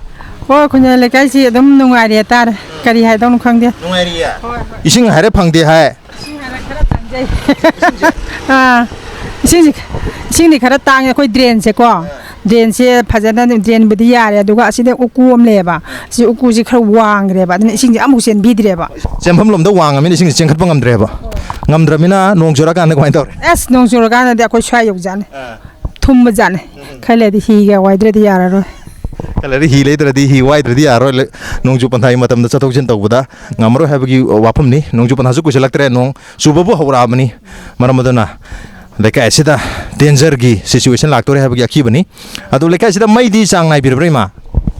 ꯍꯣꯏ, ꯈꯨꯟꯌꯥꯏ ꯂꯩꯀꯥꯏꯁꯤ ꯑꯗꯨꯝ ꯅꯨꯡꯉꯥꯏꯔꯤ ꯍꯥꯏꯇꯥꯔꯦ꯫ ꯀꯔꯤ ꯍꯥꯏꯗꯧꯅꯣ ꯈꯪꯗꯦ꯫ ꯅꯨꯡꯉꯥꯏꯔꯤꯌꯦ? ꯍꯣꯏ, ꯍꯣꯏ꯫ ꯏꯁꯤꯡ ꯍꯥꯏꯔꯦ ꯐꯪꯗꯦ ꯍꯥꯏ꯫ ꯏꯁꯤꯡ ꯍꯥꯏꯔꯦ ꯈꯔ ꯇꯥꯡꯖꯩ꯫ ꯑꯥ꯫ ꯏꯁꯤꯡꯁꯦ, ꯏꯁꯤꯡꯗꯤ ꯈꯔ ꯇꯥꯡꯉꯦ ꯑꯩꯈꯣꯏ ꯗ꯭ꯔꯦꯟꯁꯦꯀꯣ꯫ ꯗ꯭ꯔꯦꯟꯁꯦ ꯐꯖꯅ, ꯗ꯭ꯔꯦꯟꯕꯨꯗꯤ ꯌꯥꯔꯦ, ꯑꯗꯨꯒ ꯑꯁꯤꯗ ꯎꯀꯨ ꯑꯃ ꯂꯩꯌꯦꯕ꯫ ꯁꯤ ꯎꯀꯨꯁꯤ ꯈꯔ ꯋꯥꯡꯈ꯭ꯔꯦꯕ, ꯑꯗꯨꯅ ꯏꯁꯤꯡꯁꯦ ꯑꯃꯨꯛ ꯆꯦꯟꯕꯤꯗ꯭ꯔꯦꯕ꯫ ꯆꯦꯟꯐꯝ ꯂꯣꯝꯗ ꯋꯥꯡꯉꯃꯤꯅ ꯏꯁꯤꯡꯁꯦ ꯆꯦꯟꯈꯠꯄ ꯉꯝꯗ꯭ꯔꯦꯕ꯫ ꯉꯝꯗ꯭ꯔꯃꯤꯅ ꯅꯣꯡ ꯆꯨꯔꯀꯥꯟꯗ ꯀꯃꯥꯏꯅ ꯇꯧꯔꯦ? ꯑꯁ, ꯅꯣꯡ ꯆꯨꯔꯀꯥꯟꯗꯗꯤ ꯑꯩꯈꯣꯏ ꯁ꯭ꯋꯥꯏ ꯌꯧꯖꯥꯠꯅꯤ꯫ ꯊꯨꯝꯕ ꯖꯥꯠꯅꯤ꯫ ꯈꯔ ꯂꯩꯔꯗꯤ ꯍꯤꯒ ꯋꯥꯏꯗ꯭ꯔꯗꯤ ꯌꯥꯔꯔꯣꯏ꯫ ꯈꯔ ꯂꯩꯔꯗꯤ ꯍꯤ ꯂꯩꯗ꯭ꯔꯗꯤ, ꯍꯤ ꯋꯥꯏꯗ꯭ꯔꯗꯤ ꯌꯥꯔꯔꯣꯏ꯫ ꯂꯩ-, ꯅꯣꯡꯖꯨ ꯄꯟꯊꯥꯒꯤ ꯃꯇꯝꯗ ꯆꯠꯊꯣꯛ ꯆꯠꯁꯤꯟ ꯇꯧꯕꯗ ꯉꯝꯃꯔꯣꯏ ꯍꯥꯏꯕꯒꯤ ꯋꯥꯐꯝꯅꯤ꯫ ꯅꯣꯡꯖꯨ ꯄꯟꯊꯥꯁꯨ ꯀꯨꯏꯁꯤꯜꯂꯛꯇ꯭ꯔꯦ, ꯅꯣꯡ ꯆꯨꯕꯕꯨ ꯍꯧꯔꯛꯑꯕꯅꯤ꯫ ꯃꯔꯝ ꯑꯗꯨꯅ ꯂꯩꯀꯥꯏ ꯑꯁꯤꯗ ꯗꯦꯟꯖꯔꯒꯤ ꯁꯤꯆꯨꯋꯦꯁꯟ ꯂꯥꯛꯇꯣꯔꯦ ꯍꯥꯏꯕꯒꯤ ꯑꯀꯤꯕꯅꯤ꯫ ꯑꯗꯣ ꯂꯩꯀꯥꯏꯁꯤꯗ ꯃꯩꯗꯤ ꯆꯥꯡ ꯅꯥꯏꯕꯤꯔꯕ꯭ꯔꯥ, ꯏꯃꯥ?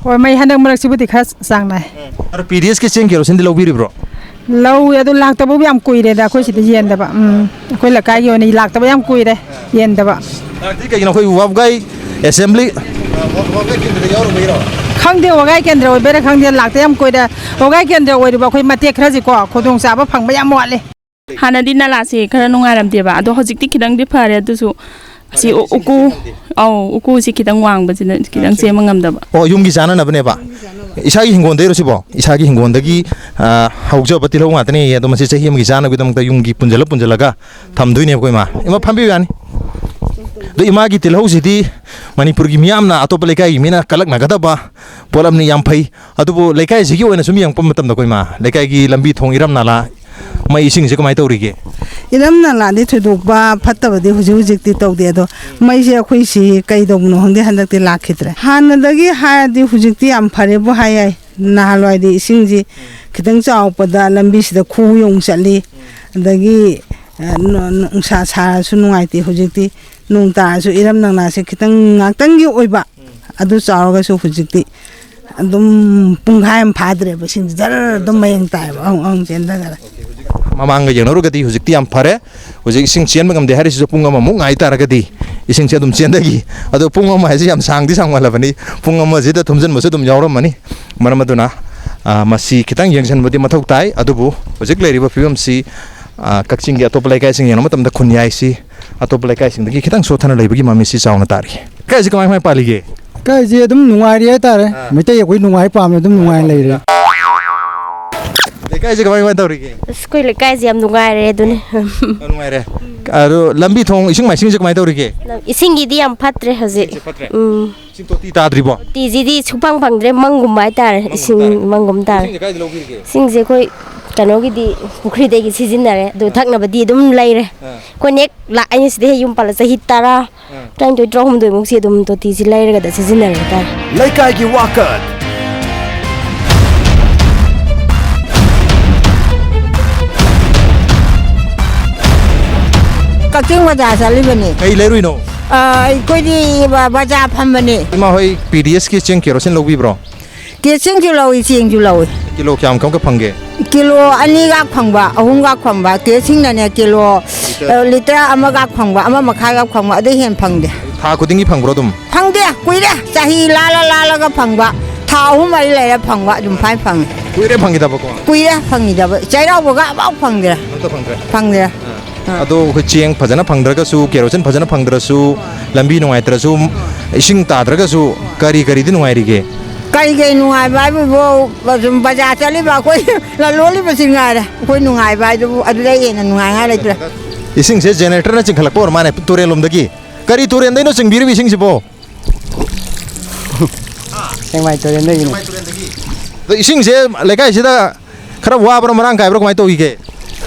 ꯍꯣꯏ, ꯃꯩ ꯍꯟꯗꯛ ꯃꯔꯛꯁꯤꯕꯨꯗꯤ ꯈꯔ ꯆꯥꯡ ꯅꯥꯏ꯫ ꯑꯗꯣ ꯄꯤ ꯗꯤ ꯑꯦꯁꯀꯤ ꯆꯦꯡ ꯀꯦꯔꯣꯁꯤꯟꯗꯤ ꯂꯧꯕꯤꯔꯤꯕ꯭ꯔꯣ? ꯂꯧꯏ, ꯑꯗꯨ ꯂꯥꯛꯇꯕꯕꯨ ꯌꯥꯝ ꯀꯨꯏꯔꯦꯗ ꯑꯩꯈꯣꯏ ꯁꯤꯗ ꯌꯦꯟꯗꯕ꯫ ꯎꯝ, ꯑꯩꯈꯣꯏ ꯂꯩꯀꯥꯏꯒꯤ ꯑꯣꯏꯅ ꯂꯥꯛꯇꯕ ꯌꯥꯝ ꯀꯨꯏꯔꯦ, ꯌꯦꯟꯗꯕ꯫ ꯂꯥꯛꯇ꯭ꯔꯤ ꯀꯩꯒꯤꯅꯣ? ꯑꯩꯈꯣꯏ ꯋꯥꯕꯒꯥꯏ ꯑꯦꯁꯦꯝꯕ꯭ꯂꯤ, ꯋꯥꯕꯒꯥꯏ ꯀꯦꯟꯗ꯭ꯔꯗ ꯌꯥꯎꯔꯨꯕꯩꯔꯣ? ꯈꯪꯗꯦ, ꯋꯥꯒꯥꯏ ꯀꯦꯟꯗ꯭ꯔ ꯑꯣꯏꯕꯩꯔꯥ ꯈꯪꯗꯦ, ꯂꯥꯛꯇ ꯌꯥꯝ ꯀꯨꯏꯔꯦ꯫ ꯋꯥꯒꯥꯏ ꯀꯦꯟꯗ꯭ꯔ ꯑꯣꯏꯔꯤꯕ ꯑꯩꯈꯣꯏ ꯃꯇꯦꯛ ꯈꯔꯁꯤꯀꯣ ꯈꯨꯗꯣꯡꯆꯥꯕ ꯐꯪꯕ ꯌꯥꯝ ꯋꯥꯠꯂꯤ꯫ ꯍꯥꯟꯅꯗꯤ ꯅꯂꯥꯁꯦ ꯈꯔ ꯅꯨꯡꯉꯥꯏꯔꯝꯗꯦꯕ, ꯑꯗꯣ ꯍꯧꯖꯤꯛꯇꯤ ꯈꯤꯇꯪꯗꯤ ꯐꯔꯦ꯫ ꯑꯗꯨꯁꯨ ꯑꯁꯤ ꯎ-, ꯎꯀꯨ, ꯑꯧ, ꯎꯀꯨꯁꯤ ꯈꯤꯇꯪ ꯋꯥꯡꯕꯁꯤꯅ ꯈꯤꯇꯪ ꯆꯦꯟꯕ ꯉꯝꯗꯕ꯫ ꯑꯣ, ꯌꯨꯝꯒꯤ ꯆꯥꯅꯅꯕꯅꯦꯕ? ꯏꯁꯥꯒꯤ ꯍꯤꯡꯒꯣꯟꯗꯩꯔꯣ ꯁꯤꯕꯣ? ꯏꯁꯥꯒꯤ ꯍꯤꯡꯒꯣꯟꯗꯒꯤ, ꯑ, ꯍꯧꯖꯕ ꯇꯤꯜꯍꯧ ꯉꯥꯛꯇꯅꯦ꯫ ꯑꯗꯣ ꯃꯁꯤ ꯆꯍꯤ ꯑꯃꯒꯤ ꯆꯥꯅꯕꯒꯤꯗꯃꯛꯇ ꯌꯨꯝꯒꯤ ꯄꯨꯟꯖꯜꯂ ꯄꯨꯟꯖꯜꯂꯒ ꯊꯝꯗꯣꯏꯅꯦꯕꯀꯣ, ꯏꯃꯥ꯫ ꯏꯃꯥ, ꯐꯝꯕꯤꯌꯨ ꯌꯥꯅꯤ꯫ ꯑꯗꯣ ꯏꯃꯥꯒꯤ ꯇꯤꯜꯍꯧꯁꯤꯗꯤ ꯃꯅꯤꯄꯨꯔꯒꯤ ꯃꯤꯌꯥꯝꯅ, ꯑꯇꯣꯞꯄ ꯂꯩꯀꯥꯏꯒꯤ ꯃꯤꯅ ꯀꯜꯂꯛꯅꯒꯗꯕ ꯄꯣꯠꯂꯝꯅꯤ, ꯌꯥꯝ ꯐꯩ꯫ ꯑꯗꯨꯕꯨ ꯂꯩꯀꯥꯏꯁꯤꯒꯤ ꯑꯣꯏꯅ ꯁꯨꯝ ꯌꯦꯡꯉꯛꯄ ꯃꯇꯝꯗ, ꯑꯩꯈꯣꯏ ꯏꯃꯥ, ꯂꯩꯀꯥꯏꯒꯤ ꯂꯝꯕꯤ ꯊꯣꯡ, ꯏꯔꯝ ꯅꯂꯥ, ꯃꯩ ꯏꯁꯤꯡꯁꯦ ꯀꯃꯥꯏꯅ ꯇꯧꯔꯤꯒꯦ? ꯏꯔꯝ ꯅꯂꯥꯗꯤ ꯊꯣꯏꯗꯣꯛꯄ ꯐꯠꯇꯕꯗꯤ ꯍꯧꯖꯤꯛ ꯍꯧꯖꯤꯛꯇꯤ ꯇꯧꯗꯦ, ꯑꯗꯣ ꯃꯩꯁꯦ ꯑꯩꯈꯣꯏ ꯁꯤ ꯀꯩꯗꯧꯕꯅꯣ ꯈꯪꯗꯦ, ꯍꯟꯗꯛꯇꯤ ꯂꯥꯛꯈꯤꯗ꯭ꯔꯦ꯫ ꯍꯥꯟꯅꯗꯒꯤ ꯍꯥꯏꯔꯗꯤ ꯍꯧꯖꯤꯛꯇꯤ ꯌꯥꯝ ꯐꯔꯦꯕꯨ ꯍꯥꯏ ꯌꯥꯏ꯫ ꯅꯍꯥꯟꯋꯥꯏꯗꯤ ꯏꯁꯤꯡꯁꯤ ꯈꯤꯇꯪ ꯆꯥꯎꯔꯛꯄꯗ ꯂꯝꯕꯤꯁꯤꯗ ꯈꯨ ꯌꯧꯅ ꯆꯠꯂꯤ, ꯑꯗꯒꯤ, ꯑ, ꯅꯨ-, ꯅꯨꯡꯁꯥ ꯁꯥꯔꯁꯨ ꯅꯨꯡꯉꯥꯏꯇꯦ꯫ ꯍꯧꯖꯤꯛꯇꯤ ꯅꯣꯡ ꯇꯥꯔꯁꯨ ꯏꯔꯝ ꯅꯂꯥꯁꯦ ꯈꯤꯇꯪ ꯉꯥꯛꯇꯪꯒꯤ ꯑꯣꯏꯕ, ꯑꯗꯨ ꯆꯥꯎꯔꯒꯁꯨ ꯍꯧꯖꯤꯛꯇꯤ ꯑꯗꯨꯝ ꯄꯨꯡꯈꯥꯏ ꯑꯃ ꯐꯥꯗ꯭ꯔꯦꯕ, ꯏꯁꯤꯡꯁꯦ ꯖꯔ ꯑꯗꯨꯝ ꯃꯌꯦꯡ ꯇꯥꯏꯌꯦꯕ, ꯑꯪ ꯑꯪ ꯆꯦꯟꯊꯈꯔꯦ꯫ ꯃꯃꯥꯡꯒ ꯌꯦꯡꯅꯔꯨꯔꯒꯗꯤ ꯍꯧꯖꯤꯛꯇꯤ ꯌꯥꯝ ꯐꯔꯦ꯫ ꯍꯧꯖꯤꯛ ꯏꯁꯤꯡ ꯆꯦꯟꯕ ꯉꯝꯗꯦ ꯍꯥꯏꯔꯤꯁꯤꯁꯨ ꯄꯨꯡ ꯑꯃꯃꯨꯛ ꯉꯥꯏ ꯇꯥꯔꯒꯗꯤ ꯏꯁꯤꯡꯁꯦ ꯑꯗꯨꯝ ꯆꯦꯟꯊꯈꯤ꯫ ꯑꯗꯣ ꯄꯨꯡ ꯑꯃ ꯍꯥꯏꯁꯦ ꯌꯥꯝ ꯁꯥꯡꯗꯤ ꯁꯥꯡꯃꯜꯂꯕꯅꯤ, ꯄꯨꯡ ꯑꯃꯁꯤꯗ ꯊꯨꯝꯖꯤꯟꯕꯁꯨ ꯑꯗꯨꯝ ꯌꯥꯎꯔꯝꯃꯅꯤ꯫ ꯃꯔꯝ ꯑꯗꯨꯅ, ꯑ, ꯃꯁꯤ ꯈꯤꯇꯪ ꯌꯦꯡꯁꯤꯟꯕꯗꯤ ꯃꯊꯧ ꯇꯥꯏ꯫ ꯑꯗꯨꯕꯨ ꯍꯧꯖꯤꯛ ꯂꯩꯔꯤꯕ ꯐꯤꯕꯝꯁꯤ, ꯑ, ꯀꯛꯆꯤꯡꯒꯤ ꯑꯇꯣꯞꯄ ꯂꯩꯀꯥꯏꯁꯤꯡ ꯌꯦꯡꯕ ꯃꯇꯝꯗ ꯈꯨꯟꯌꯥꯏꯁꯤ ꯑꯇꯣꯞꯄ ꯂꯩꯀꯥꯏꯁꯤꯡꯗꯒꯤ ꯈꯤꯇꯪ ꯁꯣꯠꯊꯅ ꯂꯩꯕꯒꯤ ꯃꯃꯤꯁꯤ ꯆꯥꯎꯅ ꯇꯥꯔꯤ꯫ ꯂꯩꯀꯥꯏꯁꯤ ꯀꯃꯥꯏ ꯀꯃꯥꯏ ꯄꯥꯜꯂꯤꯒꯦ? ꯂꯩꯀꯥꯏꯁꯤ ꯑꯗꯨꯝ ꯅꯨꯡꯉꯥꯏꯔꯤ ꯍꯥꯏꯇꯥꯔꯦ꯫ ꯑꯥ꯫ ꯃꯩꯇꯩ ꯑꯩꯈꯣꯏ ꯅꯨꯡꯉꯥꯏ ꯄꯥꯝꯃꯦ, ꯑꯗꯨꯝ ꯅꯨꯡꯉꯥꯏꯅ ꯂꯩꯔꯤ꯫ ꯂꯩꯀꯥꯏꯁꯦ ꯀꯃꯥꯏ ꯀꯃꯥꯏ ꯇꯧꯔꯤꯒꯦ? ꯑꯁ, ꯑꯩꯈꯣꯏ ꯂꯩꯀꯥꯏꯁꯦ ꯌꯥꯝ ꯅꯨꯡꯉꯥꯏꯔꯦ ꯑꯗꯨꯅꯤ꯫ ꯌꯥꯝ ꯅꯨꯡꯉꯥꯏꯔꯦ꯫ ꯑꯗꯣ ꯂꯝꯕꯤ ꯊꯣꯡ, ꯏꯁꯤꯡ ꯃꯥꯏꯁꯤꯡꯁꯦ ꯀꯃꯥꯏ ꯇꯧꯔꯤꯒꯦ? ꯏꯁꯤꯡꯒꯤꯗꯤ ꯌꯥꯝ ꯐꯠꯇ꯭ꯔꯦ ꯍꯧꯖꯤꯛ꯫ ꯏꯁꯤꯡꯁꯦ ꯐꯠꯇ꯭ꯔꯦ? ꯎꯝ꯫ ꯏꯁꯤꯡ ꯇꯣꯇꯤ ꯇꯥꯗ꯭ꯔꯤꯕꯣ? ꯇꯤꯁꯤꯗꯤ ꯁꯨꯐꯪ ꯐꯪꯗ꯭ꯔꯦ, ꯃꯪꯒꯨꯝꯕ ꯍꯥꯏꯇꯥꯔꯦ꯫ ꯃꯪꯒꯨꯝ ꯏꯁꯤꯡ ꯇꯥꯔꯦ꯫ ꯃꯪꯒꯨꯝ ꯇꯥꯔꯦ꯫ ꯏꯁꯤꯡꯁꯦ ꯀꯥꯏꯗ ꯂꯧꯕꯤꯔꯤꯒꯦ? ꯏꯁꯤꯡꯁꯦ ꯑꯩꯈꯣꯏ ꯀꯩꯅꯣꯒꯤꯗꯤ, ꯄꯨꯈ꯭ꯔꯤꯗꯒꯤ ꯁꯤꯖꯤꯟꯅꯔꯦ꯫ ꯑꯗꯨ ꯊꯛꯅꯕꯗꯤ ꯑꯗꯨꯝ ꯂꯩꯔꯦ꯫ ꯑꯥ꯫ ꯑꯩꯈꯣꯏ ꯅꯦꯛ ꯂꯥꯛ ꯑꯩꯅ ꯁꯤꯗ ꯍꯦꯛ ꯌꯨꯝ ꯄꯥꯜꯂ ꯆꯍꯤ ꯇꯔꯥ, ꯑꯥ꯫ ꯇꯔꯥꯅꯤꯊꯣꯏ, ꯇꯔꯥꯍꯨꯝꯗꯣꯏꯃꯨꯛꯁꯤ ꯑꯗꯨꯝ ꯇꯣꯇꯤꯁꯤ ꯂꯩꯔꯒꯗ ꯁꯤꯖꯤꯟꯅꯔꯦ ꯍꯥꯏꯇꯥꯔꯦ꯫ ꯂꯩꯀꯥꯏꯒꯤ ꯋꯥꯀꯠ꯫ ꯀꯛꯆꯤꯡ ꯕꯖꯥꯔ ꯆꯠꯂꯤꯕꯅꯤ꯫ ꯀꯩ ꯂꯩꯔꯨꯏꯅꯣ? ꯑ, ꯑꯩꯈꯣꯏꯗꯤ ꯕ-, ꯕꯖꯥꯔ ꯐꯝꯕꯅꯤ꯫ ꯏꯃꯥ ꯍꯣꯏ ꯄꯤ ꯗꯤ ꯑꯦꯁꯀꯤ ꯆꯦꯡ ꯀꯦꯔꯣꯁꯤꯟ ꯂꯧꯕꯤꯕ꯭ꯔꯣ? ꯀꯦ ꯆꯦꯡꯁꯨ ꯂꯧꯏ, ꯆꯦꯡꯁꯨ ꯂꯧꯏ꯫ ꯀꯤꯂꯣ ꯀꯌꯥꯝ ꯀꯝꯀ ꯐꯪꯒꯦ? ꯀꯤꯂꯣ ꯑꯅꯤꯒ ꯐꯪꯕ, ꯑꯍꯨꯝꯒ ꯐꯪꯕ꯫ ꯀꯦ ꯁꯤꯡꯅꯅꯦ ꯀꯤꯂꯣ, ꯑ, ꯂꯤꯇꯔ ꯑꯃꯒ ꯐꯪꯕ, ꯑꯃ ꯃꯈꯥꯏꯒ ꯐꯪꯕ, ꯑꯗꯩ ꯍꯦꯟꯅ ꯐꯪꯗꯦ꯫ ꯊꯥ ꯈꯨꯗꯤꯡꯒꯤ ꯐꯪꯕ꯭ꯔꯣ ꯑꯗꯨꯝ? ꯐꯪꯗꯦ, ꯀꯨꯏꯔꯦ꯫ ꯆꯍꯤ ꯂꯥꯜꯂ ꯂꯥꯜꯂꯒ ꯐꯪꯕ꯫ ꯊꯥ ꯑꯍꯨꯝ ꯃꯔꯤ ꯂꯩꯔ ꯐꯪꯕ ꯑꯗꯨꯝ ꯐꯥꯏ ꯐꯪꯉꯦ꯫ ꯀꯨꯏꯔꯦ ꯐꯪꯈꯤꯗꯕꯀꯣ? ꯀꯨꯏꯔꯦ ꯐꯪꯈꯤꯗꯕ꯫ ꯆꯩꯔꯥꯎꯕꯒ ꯑꯃꯐꯥꯎ ꯐꯪꯗ꯭ꯔꯦ꯫ ꯑꯝꯇ ꯐꯪꯗ꯭ꯔꯦ? ꯐꯪꯗ꯭ꯔꯦ꯫ ꯑꯗꯣ ꯑꯩꯈꯣꯏ ꯆꯦꯡ ꯐꯖꯅ ꯐꯪꯗ꯭ꯔꯒꯁꯨ, ꯀꯦꯔꯣꯁꯤꯟ ꯐꯖꯅ ꯐꯪꯗ꯭ꯔꯁꯨ, ꯂꯝꯕꯤ ꯅꯨꯡꯉꯥꯏꯇ꯭ꯔꯁꯨ, ꯏꯁꯤꯡ ꯇꯥꯗ꯭ꯔꯒꯁꯨ, ꯀꯔꯤ ꯀꯔꯤꯗꯤ ꯅꯨꯡꯉꯥꯏꯔꯤꯒꯦ? ꯀꯩ ꯀꯩ ꯅꯨꯡꯉꯥꯏꯕ ꯍꯥꯏꯕꯕꯨ, ꯁꯨꯝ ꯕꯖꯥꯔ ꯆꯠꯂꯤꯕ ꯑꯩꯈꯣꯏ ꯂꯂꯣꯜꯂꯤꯕꯁꯤ ꯉꯥꯏꯔꯦ꯫ ꯑꯩꯈꯣꯏ ꯅꯨꯡꯉꯥꯏꯕ ꯍꯥꯏꯗꯨꯕꯨ ꯑꯗꯨꯗꯩ ꯍꯦꯟꯅ ꯅꯨꯡꯉꯥꯏꯉꯥꯏ ꯂꯩꯇ꯭ꯔꯦ꯫ ꯏꯁꯤꯡꯁꯦ ꯖꯦꯅꯦꯔꯦꯇꯔꯅ ꯆꯤꯡꯈꯠꯂꯛꯄ ꯑꯣꯏꯔ ꯃꯥꯜꯂꯦ, ꯇꯨꯔꯦꯜꯂꯣꯝꯗꯒꯤ꯫ ꯀꯔꯤ ꯇꯨꯔꯦꯜꯗꯩꯅꯣ ꯆꯤꯡꯕꯤꯔꯤꯕ ꯏꯁꯤꯡꯁꯤꯕꯣ? ꯁꯦꯡꯃꯥꯏ ꯇꯨꯔꯦꯜꯗꯒꯤꯅꯤ꯫ ꯑꯗꯣ ꯏꯁꯤꯡꯁꯦ ꯂꯩꯀꯥꯏꯁꯤꯗ ꯈꯔ ꯋꯥꯕ꯭ꯔꯣ, ꯃꯔꯥꯡ ꯀꯥꯏꯕ꯭ꯔꯣ, ꯀꯃꯥꯏꯅ ꯇꯧꯈꯤꯒꯦ?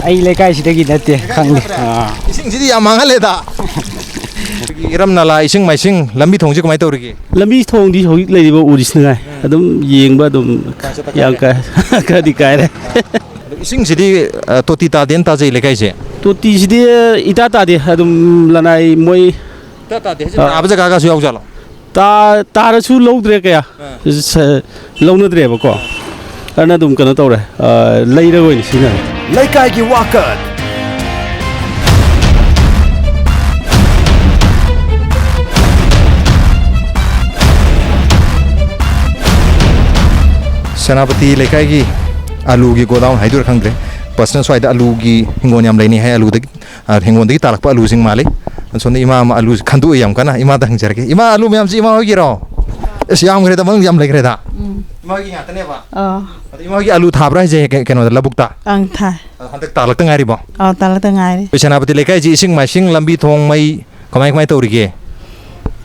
ꯑꯩ ꯂꯩꯀꯥꯏꯁꯤꯗꯒꯤ ꯅꯠꯇꯦ, ꯈꯪꯗꯦ꯫ ꯑꯥ꯫ ꯏꯁꯤꯡꯁꯤꯗꯤ ꯌꯥꯝ ꯃꯥꯡꯍꯜꯂꯦꯗ꯫ ꯑꯩꯈꯣꯏꯒꯤ ꯏꯔꯝ ꯅꯂꯥ, ꯏꯁꯤꯡ ꯃꯥꯏꯁꯤꯡ, ꯂꯝꯕꯤ ꯊꯣꯡꯁꯤ ꯀꯃꯥꯏꯅ ꯇꯧꯔꯤꯒꯦ? ꯂꯝꯕꯤ ꯊꯣꯡꯗꯤ ꯍꯧꯖꯤꯛ ꯂꯩꯔꯤꯕ ꯎꯔꯤꯁꯤꯅ ꯉꯥꯏ꯫ ꯑꯗꯨꯝ ꯌꯦꯡꯕ ꯑꯗꯨꯝ ꯌꯥꯝ ꯀꯥꯏ-, ꯈꯔꯗꯤ ꯀꯥꯏꯔꯦ꯫ ꯑꯗꯣ ꯏꯁꯤꯡꯁꯤꯗꯤ, ꯑ, ꯇꯣꯇꯤ ꯇꯥꯗꯦꯅ ꯇꯥꯖꯩ ꯂꯩꯀꯥꯏꯁꯦ꯫ ꯇꯣꯇꯤꯁꯤꯗꯤ ꯏꯇꯥ ꯇꯥꯗꯦ꯫ ꯑꯗꯨꯝ ꯂꯅꯥꯏ ꯃꯣꯏ, ꯏꯇꯥ ꯇꯥꯗꯦ ꯍꯥꯏꯁꯦ, ꯑ, ꯇꯥꯕ ꯖꯒꯥꯒꯁꯨ ꯌꯥꯎꯖꯥꯠꯂꯣ? ꯇꯥ-, ꯇꯥꯔꯁꯨ ꯂꯧꯗ꯭ꯔꯦ ꯀꯌꯥ꯫ ꯁ-, ꯂꯧꯅꯗ꯭ꯔꯦꯕꯀꯣ꯫ ꯑꯗꯨꯅ ꯑꯗꯨꯝ ꯀꯩꯅꯣ ꯇꯧꯔꯦ, ꯑ, ꯂꯩꯔꯒ ꯑꯣꯏꯅ ꯁꯤꯖꯤꯟꯅꯔꯦ꯫ ꯂꯩꯀꯥꯏꯒꯤ ꯋꯥꯀꯠ꯫ ꯁꯦꯅꯥꯄꯇꯤ ꯂꯩꯀꯥꯏꯒꯤ ꯑꯂꯨꯒꯤ ꯒꯣꯗꯥꯎꯟ ꯍꯥꯏꯗꯣꯏꯔꯥ ꯈꯪꯗ꯭ꯔꯦ, ꯄꯔꯁꯅꯦꯜ ꯁ꯭ꯋꯥꯏꯗ ꯑꯂꯨꯒꯤ ꯍꯤꯡꯒꯣꯜ ꯌꯥꯝ ꯂꯩꯅꯩ ꯍꯥꯏ꯫ ꯑꯂꯨꯗꯒꯤ, ꯑ, ꯍꯤꯡꯒꯣꯜꯗꯒꯤ ꯇꯥꯔꯛꯄ ꯑꯂꯨꯁꯤꯡ ꯃꯥꯜꯂꯤ꯫ ꯑꯁꯣꯝꯗ ꯏꯃꯥ ꯑꯃ ꯑꯂꯨ ꯈꯟꯗꯣꯛꯏ ꯌꯥꯝ ꯀꯟꯅ꯫ ꯏꯃꯥꯗ ꯍꯪꯖꯔꯒꯦ꯫ ꯏꯃꯥ, ꯑꯂꯨ ꯃꯌꯥꯝꯁꯤ ꯏꯃꯥ ꯍꯣꯏꯒꯤꯔꯣ? ꯑꯁ, ꯌꯥꯝꯈ꯭ꯔꯦꯗ, ꯃꯅꯨꯡ ꯌꯥꯝ ꯂꯩꯈ꯭ꯔꯦꯗ꯫ ꯏꯃꯥꯒꯤ ꯉꯥꯛꯇꯅꯦꯕ? ꯑꯥ꯫ ꯑꯗꯣ ꯏꯃꯥꯒꯤ ꯑꯂꯨ ꯊꯥꯕ꯭ꯔꯥ ꯍꯥꯏꯁꯦ ꯀꯩ-, ꯀꯩꯅꯣꯗ, ꯂꯧꯕꯨꯛꯇ? ꯑꯪ, ꯊꯥꯏ꯫ ꯑꯗꯣ ꯍꯟꯗꯛ ꯇꯥꯜꯂꯛꯇ ꯉꯥꯏꯔꯤꯕꯣ? ꯑꯥ, ꯇꯥꯜꯂꯛꯇ ꯉꯥꯏꯔꯤ꯫ ꯑꯩꯈꯣꯏ ꯁꯦꯅꯥꯄꯇꯤ ꯂꯩꯀꯥꯏꯁꯤ ꯏꯁꯤꯡ ꯃꯥꯏꯁꯤꯡ, ꯂꯝꯕꯤ ꯊꯣꯡ, ꯃꯩ ꯀꯃꯥꯏ, ꯀꯃꯥꯏ ꯇꯧꯔꯤꯒꯦ?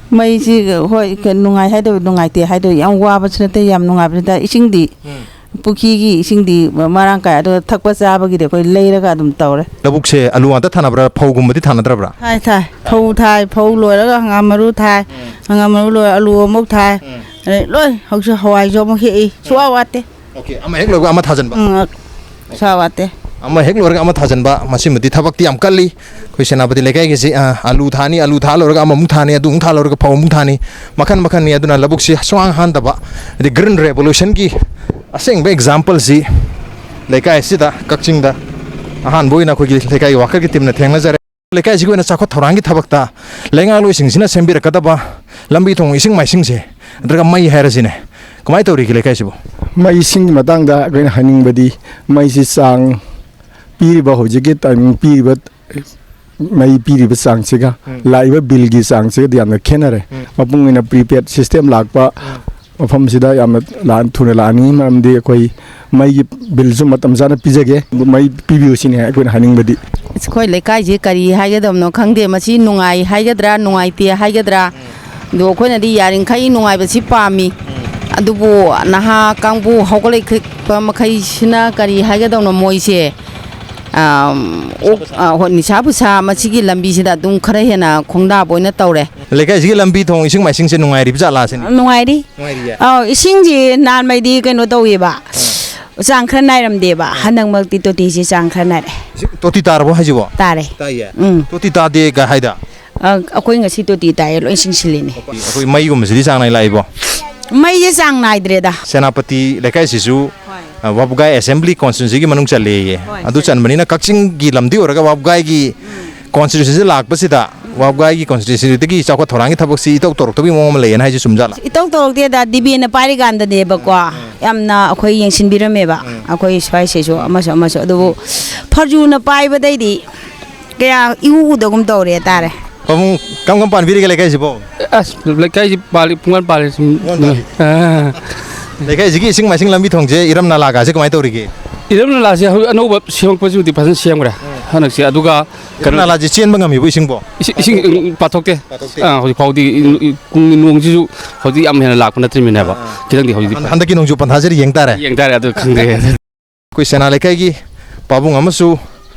ꯃꯩꯁꯤ, ꯍꯣꯏ, ꯀ-, ꯅꯨꯡꯉꯥꯏ ꯍꯥꯏꯗꯣꯏ, ꯅꯨꯡꯉꯥꯏꯇꯦ ꯍꯥꯏꯗꯣꯏ, ꯌꯥꯝ ꯋꯥꯕꯁꯨ ꯅꯠꯇꯦ, ꯌꯥꯝ ꯅꯨꯡꯉꯥꯏꯕꯁꯨ ꯅꯠꯇꯦ꯫ ꯏꯁꯤꯡꯗꯤ, ꯎꯝ꯫ ꯄꯨꯈ꯭ꯔꯤꯒꯤ ꯏꯁꯤꯡꯗꯤ ꯃꯔꯥꯡ ꯀꯥꯏ, ꯑꯗꯨꯒ ꯊꯛꯄ ꯆꯥꯕꯒꯤꯗꯤ ꯑꯩꯈꯣꯏ ꯂꯩꯔꯒ ꯑꯗꯨꯝ ꯇꯧꯔꯦ꯫ ꯂꯧꯕꯨꯛꯁꯦ ꯑꯂꯨ ꯉꯥꯛꯇ ꯊꯥꯅꯕ꯭ꯔꯥ, ꯐꯧꯒꯨꯝꯕꯗꯤ ꯊꯥꯅꯗ꯭ꯔꯕ꯭ꯔꯥ? ꯊꯥꯏ, ꯊꯥꯏ꯫ ꯐꯧ ꯊꯥꯏ, ꯐꯧ ꯂꯣꯏꯔꯒ ꯍꯪꯒꯥꯝ ꯃꯔꯨ ꯊꯥꯏ, ꯎꯝ꯫ ꯍꯪꯒꯥꯝ ꯃꯔꯨ ꯂꯣꯏꯔ ꯑꯂꯨ ꯑꯃꯨꯛ ꯊꯥꯏ꯫ ꯎꯝ꯫ ꯑꯗꯩ ꯂꯣꯏ ꯍꯧꯖꯤꯛ ꯍꯋꯥꯏꯁꯨ ꯑꯃꯨꯛ ꯍꯦꯛꯏ, ꯁꯨꯋꯥ ꯋꯥꯠꯇꯦ꯫ ꯑꯣꯀꯦ, ꯑꯃ ꯍꯦꯛ ꯂꯣꯏꯕꯒ ꯑꯃ ꯊꯥꯖꯤꯟꯕ? ꯎꯝ, ꯁꯨꯋꯥ ꯋꯥꯠꯇꯦ꯫ ꯑꯃ ꯍꯦꯛ ꯂꯣꯏꯔꯒ ꯑꯃ ꯊꯥꯖꯤꯟꯕ, ꯃꯁꯤꯃꯗꯤ ꯊꯕꯛꯇꯤ ꯌꯥꯝ ꯀꯜꯂꯤ꯫ ꯑꯩꯈꯣꯏ ꯁꯦꯅꯥꯄꯇꯤ ꯂꯩꯀꯥꯏꯒꯤꯁꯤ, ꯑ, ꯑꯂꯨ ꯊꯥꯅꯤ, ꯑꯂꯨ ꯊꯥ ꯂꯣꯏꯔꯒ ꯑꯃꯃꯨꯛ ꯊꯥꯅꯤ, ꯑꯗꯨꯃꯨꯛ ꯊꯥ ꯂꯣꯏꯔꯒ ꯐꯧ ꯑꯃꯨꯛ ꯊꯥꯅꯤ, ꯃꯈꯟ ꯃꯈꯟꯅꯤ꯫ ꯑꯗꯨꯅ ꯂꯧꯕꯨꯛꯁꯤ ꯁꯨꯡꯍꯥꯡ ꯍꯥꯡꯗꯕ, ꯍꯥꯏꯗꯤ green revolutionꯒꯤ ꯑꯁꯦꯡꯕ exampleꯁꯤ ꯂꯩꯀꯥꯏ ꯑꯁꯤꯗ, ꯀꯛꯆꯤꯡꯗ ꯑꯍꯥꯟꯕ ꯑꯣꯏꯅ ꯑꯩꯈꯣꯏꯒꯤ ꯂꯩꯀꯥꯏꯒꯤ workerꯒꯤ teamꯅ ꯊꯦꯡꯅꯖꯔꯦ꯫ ꯂꯩꯀꯥꯏꯁꯤꯒꯤ ꯑꯣꯏꯅ ꯆꯥꯎꯈꯠ ꯊꯧꯔꯥꯡꯒꯤ ꯊꯕꯛꯇ ꯂꯩꯉꯥꯛꯂꯣꯏꯁꯤꯡꯁꯤꯅ ꯁꯦꯝꯕꯤꯔꯛꯀꯗꯕ ꯂꯝꯕꯤ ꯊꯣꯡ, ꯏꯁꯤꯡ ꯃꯥꯏꯁꯤꯡꯁꯦ, ꯅꯠꯇ꯭ꯔꯒ ꯃꯩ ꯍꯥꯏꯔꯁꯤꯅꯦ, ꯀꯃꯥꯏꯅ ꯇꯧꯔꯤꯒꯦ ꯂꯩꯀꯥꯏꯁꯤꯕꯨ? ꯃꯩ ꯏꯁꯤꯡꯒꯤ ꯃꯇꯥꯡꯗ ꯑꯩꯈꯣꯏꯅ ꯍꯥꯏꯅꯤꯡꯕꯗꯤ, ꯃꯩꯁꯤ ꯆꯥꯡ ꯄꯤꯔꯤꯕ, ꯍꯧꯖꯤꯛꯀꯤ timing ꯄꯤꯔꯤꯕ ꯃꯩ ꯄꯤꯔꯤꯕ ꯆꯥꯡꯁꯤꯒ, ꯎꯝ꯫ ꯂꯥꯛꯏꯕ billꯒꯤ ꯆꯥꯡꯁꯤꯒꯗꯤ ꯌꯥꯝꯅ ꯈꯦꯠꯅꯔꯦ꯫ ꯎꯝ꯫ ꯃꯄꯨꯡ ꯑꯣꯏꯅ prepaid system ꯂꯥꯛꯄ ꯎꯝ꯫ ꯃꯐꯝꯁꯤꯗ ꯌꯥꯝꯅ ꯂꯥꯟ-, ꯊꯨꯅ ꯂꯥꯛꯍꯟꯅꯤꯡꯉꯤ, ꯃꯔꯝꯗꯤ ꯑꯩꯈꯣꯏ ꯃꯩꯒꯤ billꯁꯨ ꯃꯇꯝ ꯆꯥꯅ ꯄꯤꯖꯒꯦ, ꯑꯗꯨ ꯃꯩ ꯄꯤꯕꯤꯌꯨ ꯁꯤꯅꯤ ꯑꯩꯈꯣꯏꯅ ꯍꯥꯏꯅꯤꯡꯕꯗꯤ꯫ ꯑꯩꯈꯣꯏ ꯂꯩꯀꯥꯏꯁꯦ ꯀꯔꯤ ꯍꯥꯏꯒꯗꯕꯅꯣ ꯈꯪꯗꯦ, ꯃꯁꯤ ꯅꯨꯡꯉꯥꯏ ꯍꯥꯏꯒꯗ꯭ꯔꯥ, ꯅꯨꯡꯉꯥꯏꯇꯦ ꯍꯥꯏꯒꯗ꯭ꯔꯥ? ꯑꯗꯣ ꯑꯩꯈꯣꯏꯅꯗꯤ ꯌꯥꯔꯤꯈꯩ ꯅꯨꯡꯉꯥꯏꯕꯁꯤ ꯄꯥꯝꯃꯤ꯫ ꯎꯝ꯫ ꯑꯗꯨꯕꯨ ꯅꯍꯥ ꯀꯥꯡꯕꯨ ꯍꯧꯒꯠꯂꯛꯄ ꯃꯈꯩꯁꯤꯅ ꯀꯔꯤ ꯍꯥꯏꯒꯗꯧꯅꯣ, ꯃꯣꯏꯁꯦ, ꯑꯝ, ꯑꯣꯛ-, ꯑ, ꯍꯣꯏ, ꯅꯤꯁꯥ ꯄꯨꯁꯥ ꯃꯁꯤꯒꯤ ꯂꯝꯕꯤꯁꯤꯗ ꯑꯗꯨꯝ ꯈꯔ ꯍꯦꯟꯅ ꯈꯣꯡꯗꯥꯕ ꯑꯣꯏꯅ ꯇꯧꯔꯦ꯫ ꯂꯩꯀꯥꯏꯁꯤꯒꯤ ꯂꯝꯕꯤ ꯊꯣꯡ, ꯏꯁꯤꯡ ꯃꯥꯏꯁꯤꯡꯁꯦ ꯅꯨꯡꯉꯥꯏꯔꯤꯕ ꯖꯥꯠꯂꯥ ꯁꯤꯅꯤ? ꯅꯨꯡꯉꯥꯏꯔꯤ꯫ ꯅꯨꯡꯉꯥꯏꯔꯤꯌꯦ? ꯑꯧ, ꯏꯁꯤꯡꯁꯤ ꯅꯍꯥꯟꯃꯩꯗꯤ ꯀꯩꯅꯣ ꯇꯧꯋꯦꯕ, ꯑꯥ꯫ ꯆꯥꯡ ꯈꯔ ꯅꯥꯏꯔꯝꯗꯦꯕ꯫ ꯑꯥ꯫ ꯍꯟꯗꯛꯃꯛꯇꯤ ꯇꯣꯇꯤꯁꯤ ꯆꯥꯡ ꯈꯔ ꯅꯥꯏꯔꯦ꯫ ꯏꯁꯤꯡ ꯇꯣꯇꯤ ꯇꯥꯔꯕꯣ ꯍꯥꯏꯁꯤꯕꯣ? ꯇꯥꯔꯦ꯫ ꯇꯥꯏꯌꯦ? ꯎꯝ꯫ ꯇꯣꯇꯤ ꯇꯥꯗꯦ ꯀ ꯍꯥꯏꯗ? ꯑ, ꯑꯩꯈꯣꯏ ꯉꯁꯤ ꯇꯣꯇꯤ ꯇꯥꯏꯌꯦ, ꯂꯣꯏ ꯆꯤꯡꯁꯤꯜꯂꯤꯅꯦ꯫ ꯑꯩꯈꯣꯏ ꯃꯩꯒꯨꯝꯕꯁꯤꯗꯤ ꯆꯥꯡ ꯅꯥꯏ ꯂꯥꯛꯏꯕꯣ? ꯃꯩꯁꯦ ꯆꯥꯡ ꯅꯥꯏꯗ꯭ꯔꯦꯗ꯫ ꯁꯦꯅꯥꯄꯇꯤ ꯂꯩꯀꯥꯏꯁꯤꯁꯨ, ꯍꯣꯏ꯫ ꯑ, ꯋꯥꯕꯒꯥꯏ assembly constituencyꯒꯤ ꯃꯅꯨꯡ ꯆꯜꯂꯦꯌꯦ꯫ ꯍꯣꯏ, ꯑꯗꯨ ꯆꯜꯂꯦ꯫ ꯆꯟꯕꯅꯤꯅ ꯀꯛꯆꯤꯡꯒꯤ ꯂꯝꯗꯤ ꯑꯣꯏꯔꯒ ꯋꯥꯕꯒꯥꯏꯒꯤ ꯎꯝ꯫ Constituencyꯁꯤ ꯂꯥꯛꯄꯁꯤꯗ, ꯎꯝ꯫ ꯋꯥꯕꯒꯥꯏꯒꯤ constituencyꯗꯒꯤ ꯆꯥꯎꯈꯠ ꯊꯧꯔꯥꯡꯒꯤ ꯊꯕꯛꯁꯤ ꯏꯇꯧ ꯇꯧꯔꯛꯇꯕꯒꯤ ꯃꯑꯣꯡ ꯑꯃ ꯂꯩꯌꯦꯅ ꯍꯥꯏꯁꯦ ꯆꯨꯝꯖꯥꯠꯂ? ꯏꯇꯧ ꯇꯧꯔꯛꯇꯦꯗ, ꯗꯤꯕꯦꯟꯅ ꯄꯥꯏꯔꯤꯀꯥꯟꯗꯅꯦꯕꯀꯣ, ꯎꯝ꯫ ꯌꯥꯝꯅ ꯑꯩꯈꯣꯏ ꯌꯦꯡꯁꯤꯟꯕꯤꯔꯝꯃꯦꯕ, ꯎꯝ꯫ ꯑꯩꯈꯣꯏ ꯁ꯭ꯋꯥꯏꯁꯤꯁꯨ ꯑꯃꯁꯨ ꯑꯃꯁꯨ꯫ ꯑꯗꯨꯕꯨ ꯐꯔꯖꯨꯅ ꯄꯥꯏꯕꯗꯩꯗꯤ ꯀꯌꯥ ꯏꯎ ꯎꯗꯒꯨꯝ ꯇꯧꯔꯦ ꯍꯥꯏꯇꯥꯔꯦ꯫ ꯄꯥꯕꯨꯡ, ꯀꯔꯝ ꯀꯔꯝ ꯄꯥꯟꯕꯤꯔꯤꯒꯦ ꯂꯩꯀꯥꯏꯁꯤꯕꯣ? ꯑꯁ, ꯂꯩꯀꯥꯏꯁꯤ ꯄꯥꯜꯂꯤ, ꯄꯨꯡꯄꯥꯟ ꯄꯥꯜꯂꯤ ꯁꯨꯝ꯫ ꯄꯨꯡꯄꯥꯟ ꯄꯥꯜꯂꯤ꯫ ꯑꯥ꯫ ꯂꯩꯀꯥꯏꯁꯤꯒꯤ ꯏꯁꯤꯡ ꯃꯥꯏꯁꯤꯡ ꯂꯝꯕꯤ ꯊꯣꯡꯁꯦ, ꯏꯔꯝ ꯅꯂꯥꯒꯁꯦ ꯀꯃꯥꯏꯅ ꯇꯧꯔꯤꯒꯦ? ꯏꯔꯝ ꯅꯂꯥꯁꯦ ꯍꯧꯖꯤꯛ ꯑꯅꯧꯕ ꯁꯦꯝꯃꯛꯄꯁꯤꯕꯨꯗꯤ ꯐꯖꯅ ꯁꯦꯝꯈ꯭ꯔꯦ ꯍꯟꯗꯛꯁꯦ꯫ ꯑꯗꯨꯒ ꯏꯔꯝ ꯀꯩꯅꯣ, ꯅꯂꯥꯁꯦ ꯆꯦꯟꯕ ꯉꯝꯃꯤꯕꯣ ꯏꯁꯤꯡꯕꯣ? ꯏꯁꯤꯡ, ꯏꯁꯤꯡ, ꯎꯝ, ꯄꯥꯊꯣꯛꯇꯦ꯫ ꯄꯥꯊꯣꯛꯇꯦ꯫ ꯑꯥ, ꯍꯧꯖꯤꯛ ꯐꯥꯎꯗꯤ ꯏ-, ꯏ-, ꯀꯨꯝ-, ꯅꯣꯡꯁꯤꯁꯨ ꯍꯧꯖꯤꯛ ꯌꯥꯝ ꯍꯦꯟꯅ ꯂꯥꯛꯄ ꯅꯠꯇ꯭ꯔꯤꯕꯅꯦꯕ꯫ ꯑꯥ꯫ ꯈꯤꯇꯪꯗꯤ ꯍꯧꯖꯤꯛ ꯍꯟ-, ꯍꯟꯗꯛꯀꯤ ꯅꯣꯡꯖꯨ ꯄꯟꯊꯥꯁꯤꯗ ꯌꯦꯡ ꯇꯥꯔꯦ꯫ ꯌꯦꯡ ꯇꯥꯔꯦ, ꯑꯗꯨ ꯈꯪꯗꯦ꯫ ꯑꯩꯈꯣꯏ ꯁꯦꯅꯥ ꯂꯩꯀꯥꯏꯒꯤ ꯄꯥꯕꯨꯡ ꯑꯃꯁꯨ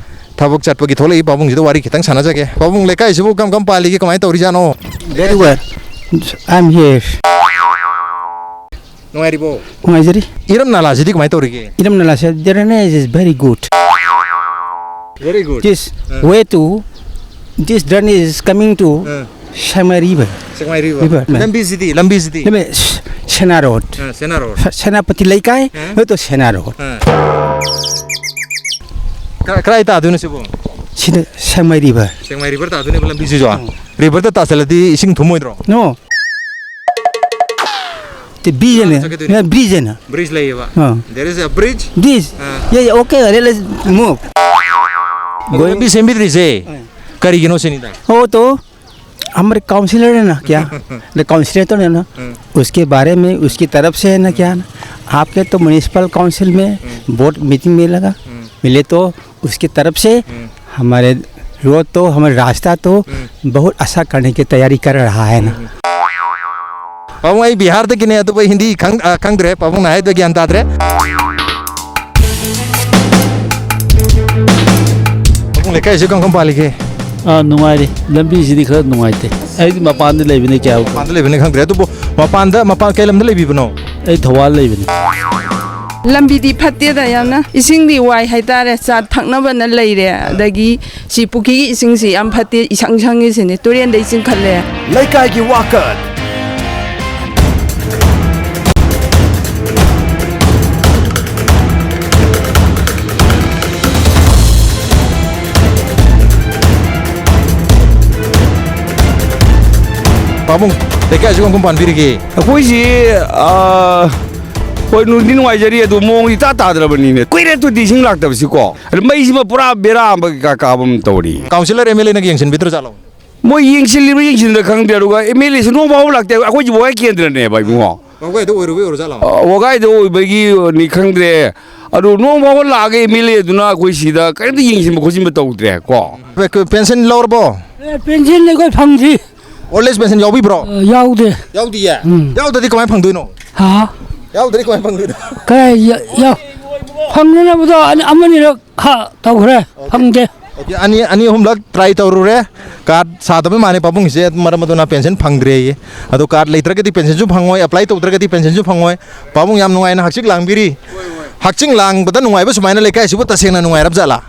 ꯊꯕꯛ ꯆꯠꯄꯒꯤ ꯊꯣꯛꯂꯛꯏ꯫ ꯄꯥꯕꯨꯡꯁꯤꯗ ꯋꯥꯔꯤ ꯈꯤꯇꯪ ꯁꯥꯟꯅꯖꯒꯦ꯫ ꯄꯥꯕꯨꯡ, ꯂꯩꯀꯥꯏꯁꯤꯕꯨ ꯀꯔꯝ ꯀꯔꯝ ꯄꯥꯜꯂꯤꯒꯦ, ꯀꯃꯥꯏꯅ ꯇꯧꯔꯤꯖꯥꯠꯅꯣ? Very well. I'm here. ꯅꯨꯡꯉꯥꯏꯔꯤꯕꯣ? ꯅꯨꯡꯉꯥꯏꯖꯔꯤ꯫ ꯏꯔꯝ ꯅꯂꯥꯁꯤꯗꯤ ꯀꯃꯥꯏꯅ ꯇꯧꯔꯤꯒꯦ? ꯏꯔꯝ ꯅꯂꯥꯁꯦ, drainage is very good. Very good. This, ꯑ, way to, this drainage is coming to, ꯑ, Sangmai River. ꯁꯦꯛꯃꯥꯏ ꯔꯤꯚꯔ꯫ ꯔꯤꯚꯔ, ꯃꯦꯝ꯫ ꯂꯝꯕꯤꯁꯤꯗꯤ, ꯂꯝꯕꯤꯁꯤꯗꯤ? ꯂꯝꯕꯤ ꯁ-, ꯁꯦꯅꯥ ꯔꯣꯗ꯫ ꯑ, ꯁꯦꯅꯥ ꯔꯣꯗ꯫ ꯁ-, ꯁꯦꯅꯥꯄꯇꯤ ꯂꯩꯀꯥꯏ, ꯑ? ꯅꯠꯇ꯭ꯔꯣ ꯁꯦꯅꯥ ꯔꯣꯗ꯫ ꯑ꯫ ꯀ-, ꯀꯗꯥꯏ ꯇꯥꯗꯣꯏꯅꯣ ꯁꯤꯕꯨ? ꯁꯤꯗ ꯁꯦꯛꯃꯥꯏ ꯔꯤꯚꯔ꯫ ꯁꯦꯛꯃꯥꯏ ꯔꯤꯚꯔ ꯇꯥꯗꯣꯏꯅꯦꯕ ꯂꯝꯕꯤꯁꯤꯁꯨ? ꯎꯝ꯫ ꯔꯤꯚꯔꯗ ꯇꯥꯁꯤꯜꯂꯗꯤ ꯏꯁꯤꯡ ꯊꯨꯝꯃꯣꯏꯗ꯭ꯔꯣ? ꯅꯣ꯫ ꯇꯤ ꯕ꯭ꯔꯤꯖ ꯑꯅ, ꯆꯠꯀꯗꯣꯏꯅꯦ꯫ ꯅ ꯕ꯭ꯔꯤꯖ ꯑꯅ꯫ ꯕ꯭ꯔꯤꯖ ꯂꯩꯌꯦꯕ? ꯑ꯫ There is a bridge? This? ꯑ꯫ Yeah, yeah, okay, let us move. ꯑꯗꯣ ꯂꯝꯕꯤ ꯁꯦꯝꯕꯤꯗ꯭ꯔꯤꯁꯦ ꯑ꯫ ꯀꯔꯤꯒꯤꯅꯣ ꯁꯤꯅꯤꯗ? Oh, to हमारे काउंसलर है ना क्या? ले काउंसलर तो है ना, हम्म। उसके बारे में उसकी तरफ से है ना क्या ना? आपके तो म्युनिसिपल काउंसिल में हम्म। बोर्ड मीटिंग में लगा, हम्म। मिले तो उसकी तरफ से हम्म। हमारे रोड तो, हमारे रास्ता तो हम्म। बहुत अच्छा करने की तैयारी कर रहा है ना। हम्म। ꯄꯥꯕꯨꯡ, ꯑꯩ ꯕꯤꯍꯥꯔꯗꯒꯤꯅꯦ, ꯑꯗꯨꯕꯨ ꯑꯩ ꯍꯤꯟꯗꯤ ꯈꯪ-, ꯑ, ꯈꯪꯗ꯭ꯔꯦ, ꯄꯥꯕꯨꯡꯅ ꯍꯥꯏꯗꯣ ꯒ꯭ꯌꯥꯟ ꯇꯥꯗ꯭ꯔꯦ꯫ ꯄꯥꯕꯨꯡ, ꯂꯩꯀꯥꯏꯁꯤ ꯀꯔꯝ ꯀꯔꯝ ꯄꯥꯜꯂꯤꯒꯦ? ꯑꯥ, ꯅꯨꯡꯉꯥꯏꯔꯤ꯫ ꯂꯝꯕꯤꯁꯤꯗꯤ ꯈꯔ ꯅꯨꯡꯉꯥꯏꯇꯦ꯫ ꯑꯩꯗꯤ ꯃꯄꯥꯟꯗ ꯂꯩꯕꯅꯤ, ꯀꯌꯥ ꯃꯄꯥꯟꯗ ꯂꯩꯕꯅꯤ ꯈꯪꯗ꯭ꯔꯦ, ꯑꯗꯨꯕꯨ ꯃꯄꯥꯟꯗ, ꯃꯄꯥꯟ ꯀꯩ ꯂꯝꯗ ꯂꯩꯕꯤꯕꯅꯣ? ꯑꯩ ꯊꯧꯕꯥꯜ ꯂꯩꯕꯅꯤ꯫ ꯂꯝꯕꯤꯗꯤ ꯐꯠꯇꯦꯗ ꯌꯥꯝꯅ, ꯏꯁꯤꯡꯗꯤ ꯋꯥꯏ ꯍꯥꯏꯇꯥꯔꯦ, ꯆꯥ ꯊꯛꯅꯕꯅ ꯂꯩꯔꯦ, ꯑꯗꯒꯤ ꯁꯤ ꯄꯨꯈ꯭ꯔꯤꯒꯤ ꯏꯁꯤꯡꯁꯤ ꯌꯥꯝ ꯐꯠꯇꯦ, ꯏꯁꯪ ꯁꯪꯉꯤꯁꯤꯅꯤ, ꯇꯨꯔꯦꯟꯗꯩ ꯆꯤꯡꯈꯠꯂꯦ꯫ ꯂꯩꯀꯥꯏꯒꯤ ꯋꯥꯀꯠ꯫ ꯄꯥꯕꯨꯡ, ꯂꯩꯀꯥꯏꯁꯤ ꯀꯔꯝ ꯀꯔꯝ ꯄꯥꯟꯕꯤꯔꯤꯒꯦ? ꯑꯩꯈꯣꯏꯁꯤ, ꯑꯥ, ꯍꯣꯏ, ꯅꯨꯡꯗꯤ ꯅꯨꯡꯉꯥꯏꯖꯔꯤ, ꯑꯗꯨ ꯃꯑꯣꯡꯗꯤ ꯏꯇꯥ ꯇꯥꯗ꯭ꯔꯕꯅꯤꯅꯦ꯫ ꯀꯨꯏꯔꯦ ꯇꯨꯗꯤ ꯏꯁꯤꯡ ꯂꯥꯛꯇꯕꯁꯤꯀꯣ꯫ ꯑꯗꯨ ꯃꯩꯁꯤꯃ ꯄꯨꯔꯥ ꯕꯦꯔꯥ ꯑꯃ ꯀꯩꯀꯥ ꯀꯥꯕ ꯑꯃ ꯇꯧꯔꯤ꯫ ꯀꯥꯎꯟꯁꯤꯂꯔ, ꯑꯦꯝ ꯑꯦꯜ ꯑꯦꯅ ꯌꯦꯡꯁꯤꯟꯕꯤꯗ꯭ꯔ ꯖꯥꯠꯂꯣ? ꯃꯣꯏ ꯌꯦꯡꯁꯤꯜꯂꯤꯕ꯭ꯔꯥ ꯌꯦꯡꯁꯤꯟꯗ꯭ꯔꯥ ꯈꯪꯗꯦ, ꯑꯗꯨꯒ ꯑꯦꯝ ꯑꯦꯜ ꯑꯦꯁꯨ ꯅꯣꯡ ꯐꯥꯎꯕ ꯂꯥꯛꯇꯦ꯫ ꯑꯩꯈꯣꯏꯁꯤ ꯕꯣꯍꯥꯏ ꯀꯦꯟꯗ꯭ꯔꯅꯦꯕ, ꯏꯕꯨꯡꯉꯣ꯫ ꯋꯥꯒꯥꯏꯗ ꯑꯣꯏꯔꯨꯕꯩ ꯑꯣꯏꯔꯖꯥꯠꯂꯣ? ꯑ, ꯋꯥꯒꯥꯏꯗ ꯑꯣꯏꯕꯒꯤꯅꯤ ꯈꯪꯗ꯭ꯔꯦ꯫ ꯑꯗꯨ ꯅꯣꯡ ꯐꯥꯎꯕ ꯂꯥꯛꯑꯒ ꯑꯦꯝ ꯑꯦꯜ ꯑꯦꯗꯨꯅ ꯑꯩꯈꯣꯏ ꯁꯤꯗ ꯀꯔꯤꯝꯇ ꯌꯦꯡꯁꯤꯟꯕ ꯈꯣꯠꯆꯤꯟꯕ ꯇꯧꯗ꯭ꯔꯦ ꯀꯣ꯫ ꯄꯦ-, ꯄꯦꯟꯁꯟ ꯂꯧꯔꯕꯣ? ꯑꯦ, ꯄꯦꯟꯁꯟ ꯑꯩꯈꯣꯏ ꯐꯪꯗ꯭ꯔꯤ꯫ ꯑꯣꯜ ꯑꯦꯖ ꯄꯦꯟꯁꯟ ꯌꯥꯎꯕꯤꯕ꯭ꯔꯣ? ꯑ, ꯌꯥꯎꯗꯦ꯫ ꯌꯥꯎꯗꯤꯌꯦ? ꯎꯝ꯫ ꯌꯥꯎꯗꯗꯤ ꯀꯃꯥꯏꯅ ꯐꯪꯗꯣꯏꯅꯣ? ꯍꯥ? ꯌꯥꯎꯗ꯭ꯔꯗꯤ ꯀꯃꯥꯏꯅ ꯐꯪꯗꯣꯏꯅꯣ? ꯀꯔꯥꯏ ꯌꯥ-, ꯌꯥ-, ꯐꯪꯅꯅꯕꯗꯣ ꯑꯅꯤ-, ꯑꯃꯅꯤꯔꯛ ꯍꯥ, ꯇꯧꯈ꯭ꯔꯦ꯫ ꯑꯣꯀꯦ꯫ ꯐꯪꯗꯦ꯫ ꯑꯣꯀꯦ, ꯑꯅꯤ, ꯑꯅꯤ ꯑꯍꯨꯝꯂꯛ ꯇ꯭ꯔꯥꯏ ꯇꯧꯔꯨꯔꯦ꯫ ꯀꯥꯔꯗ ꯁꯥꯗꯕ ꯃꯥꯜꯂꯦ ꯄꯥꯕꯨꯡꯒꯤꯁꯦ, ꯃꯔꯝ ꯑꯗꯨꯅ ꯄꯦꯟꯁꯟ ꯐꯪꯗ꯭ꯔꯦꯌꯦ꯫ ꯑꯗꯣ ꯀꯥꯔꯗ ꯂꯩꯇ꯭ꯔꯒꯗꯤ ꯄꯦꯟꯁꯟꯁꯨ ꯐꯪꯉꯣꯏ, ꯑꯦꯄ꯭ꯂꯥꯏ ꯇꯧꯗ꯭ꯔꯒꯗꯤ ꯄꯦꯟꯁꯟꯁꯨ ꯐꯪꯉꯣꯏ꯫ ꯄꯥꯕꯨꯡ ꯌꯥꯝ ꯅꯨꯡꯉꯥꯏꯅ ꯍꯛꯆꯤꯡ ꯂꯥꯡꯕꯤꯔꯤ꯫ ꯍꯛꯆꯤꯡ ꯂꯥꯡꯕꯗ ꯅꯨꯡꯉꯥꯏꯕ ꯁꯨꯃꯥꯏꯅ ꯂꯩꯀꯥꯏꯁꯤꯕꯨ ꯇꯁꯦꯡꯅ ꯅꯨꯡꯉꯥꯏꯔꯕ ꯖꯥꯠꯂꯥ?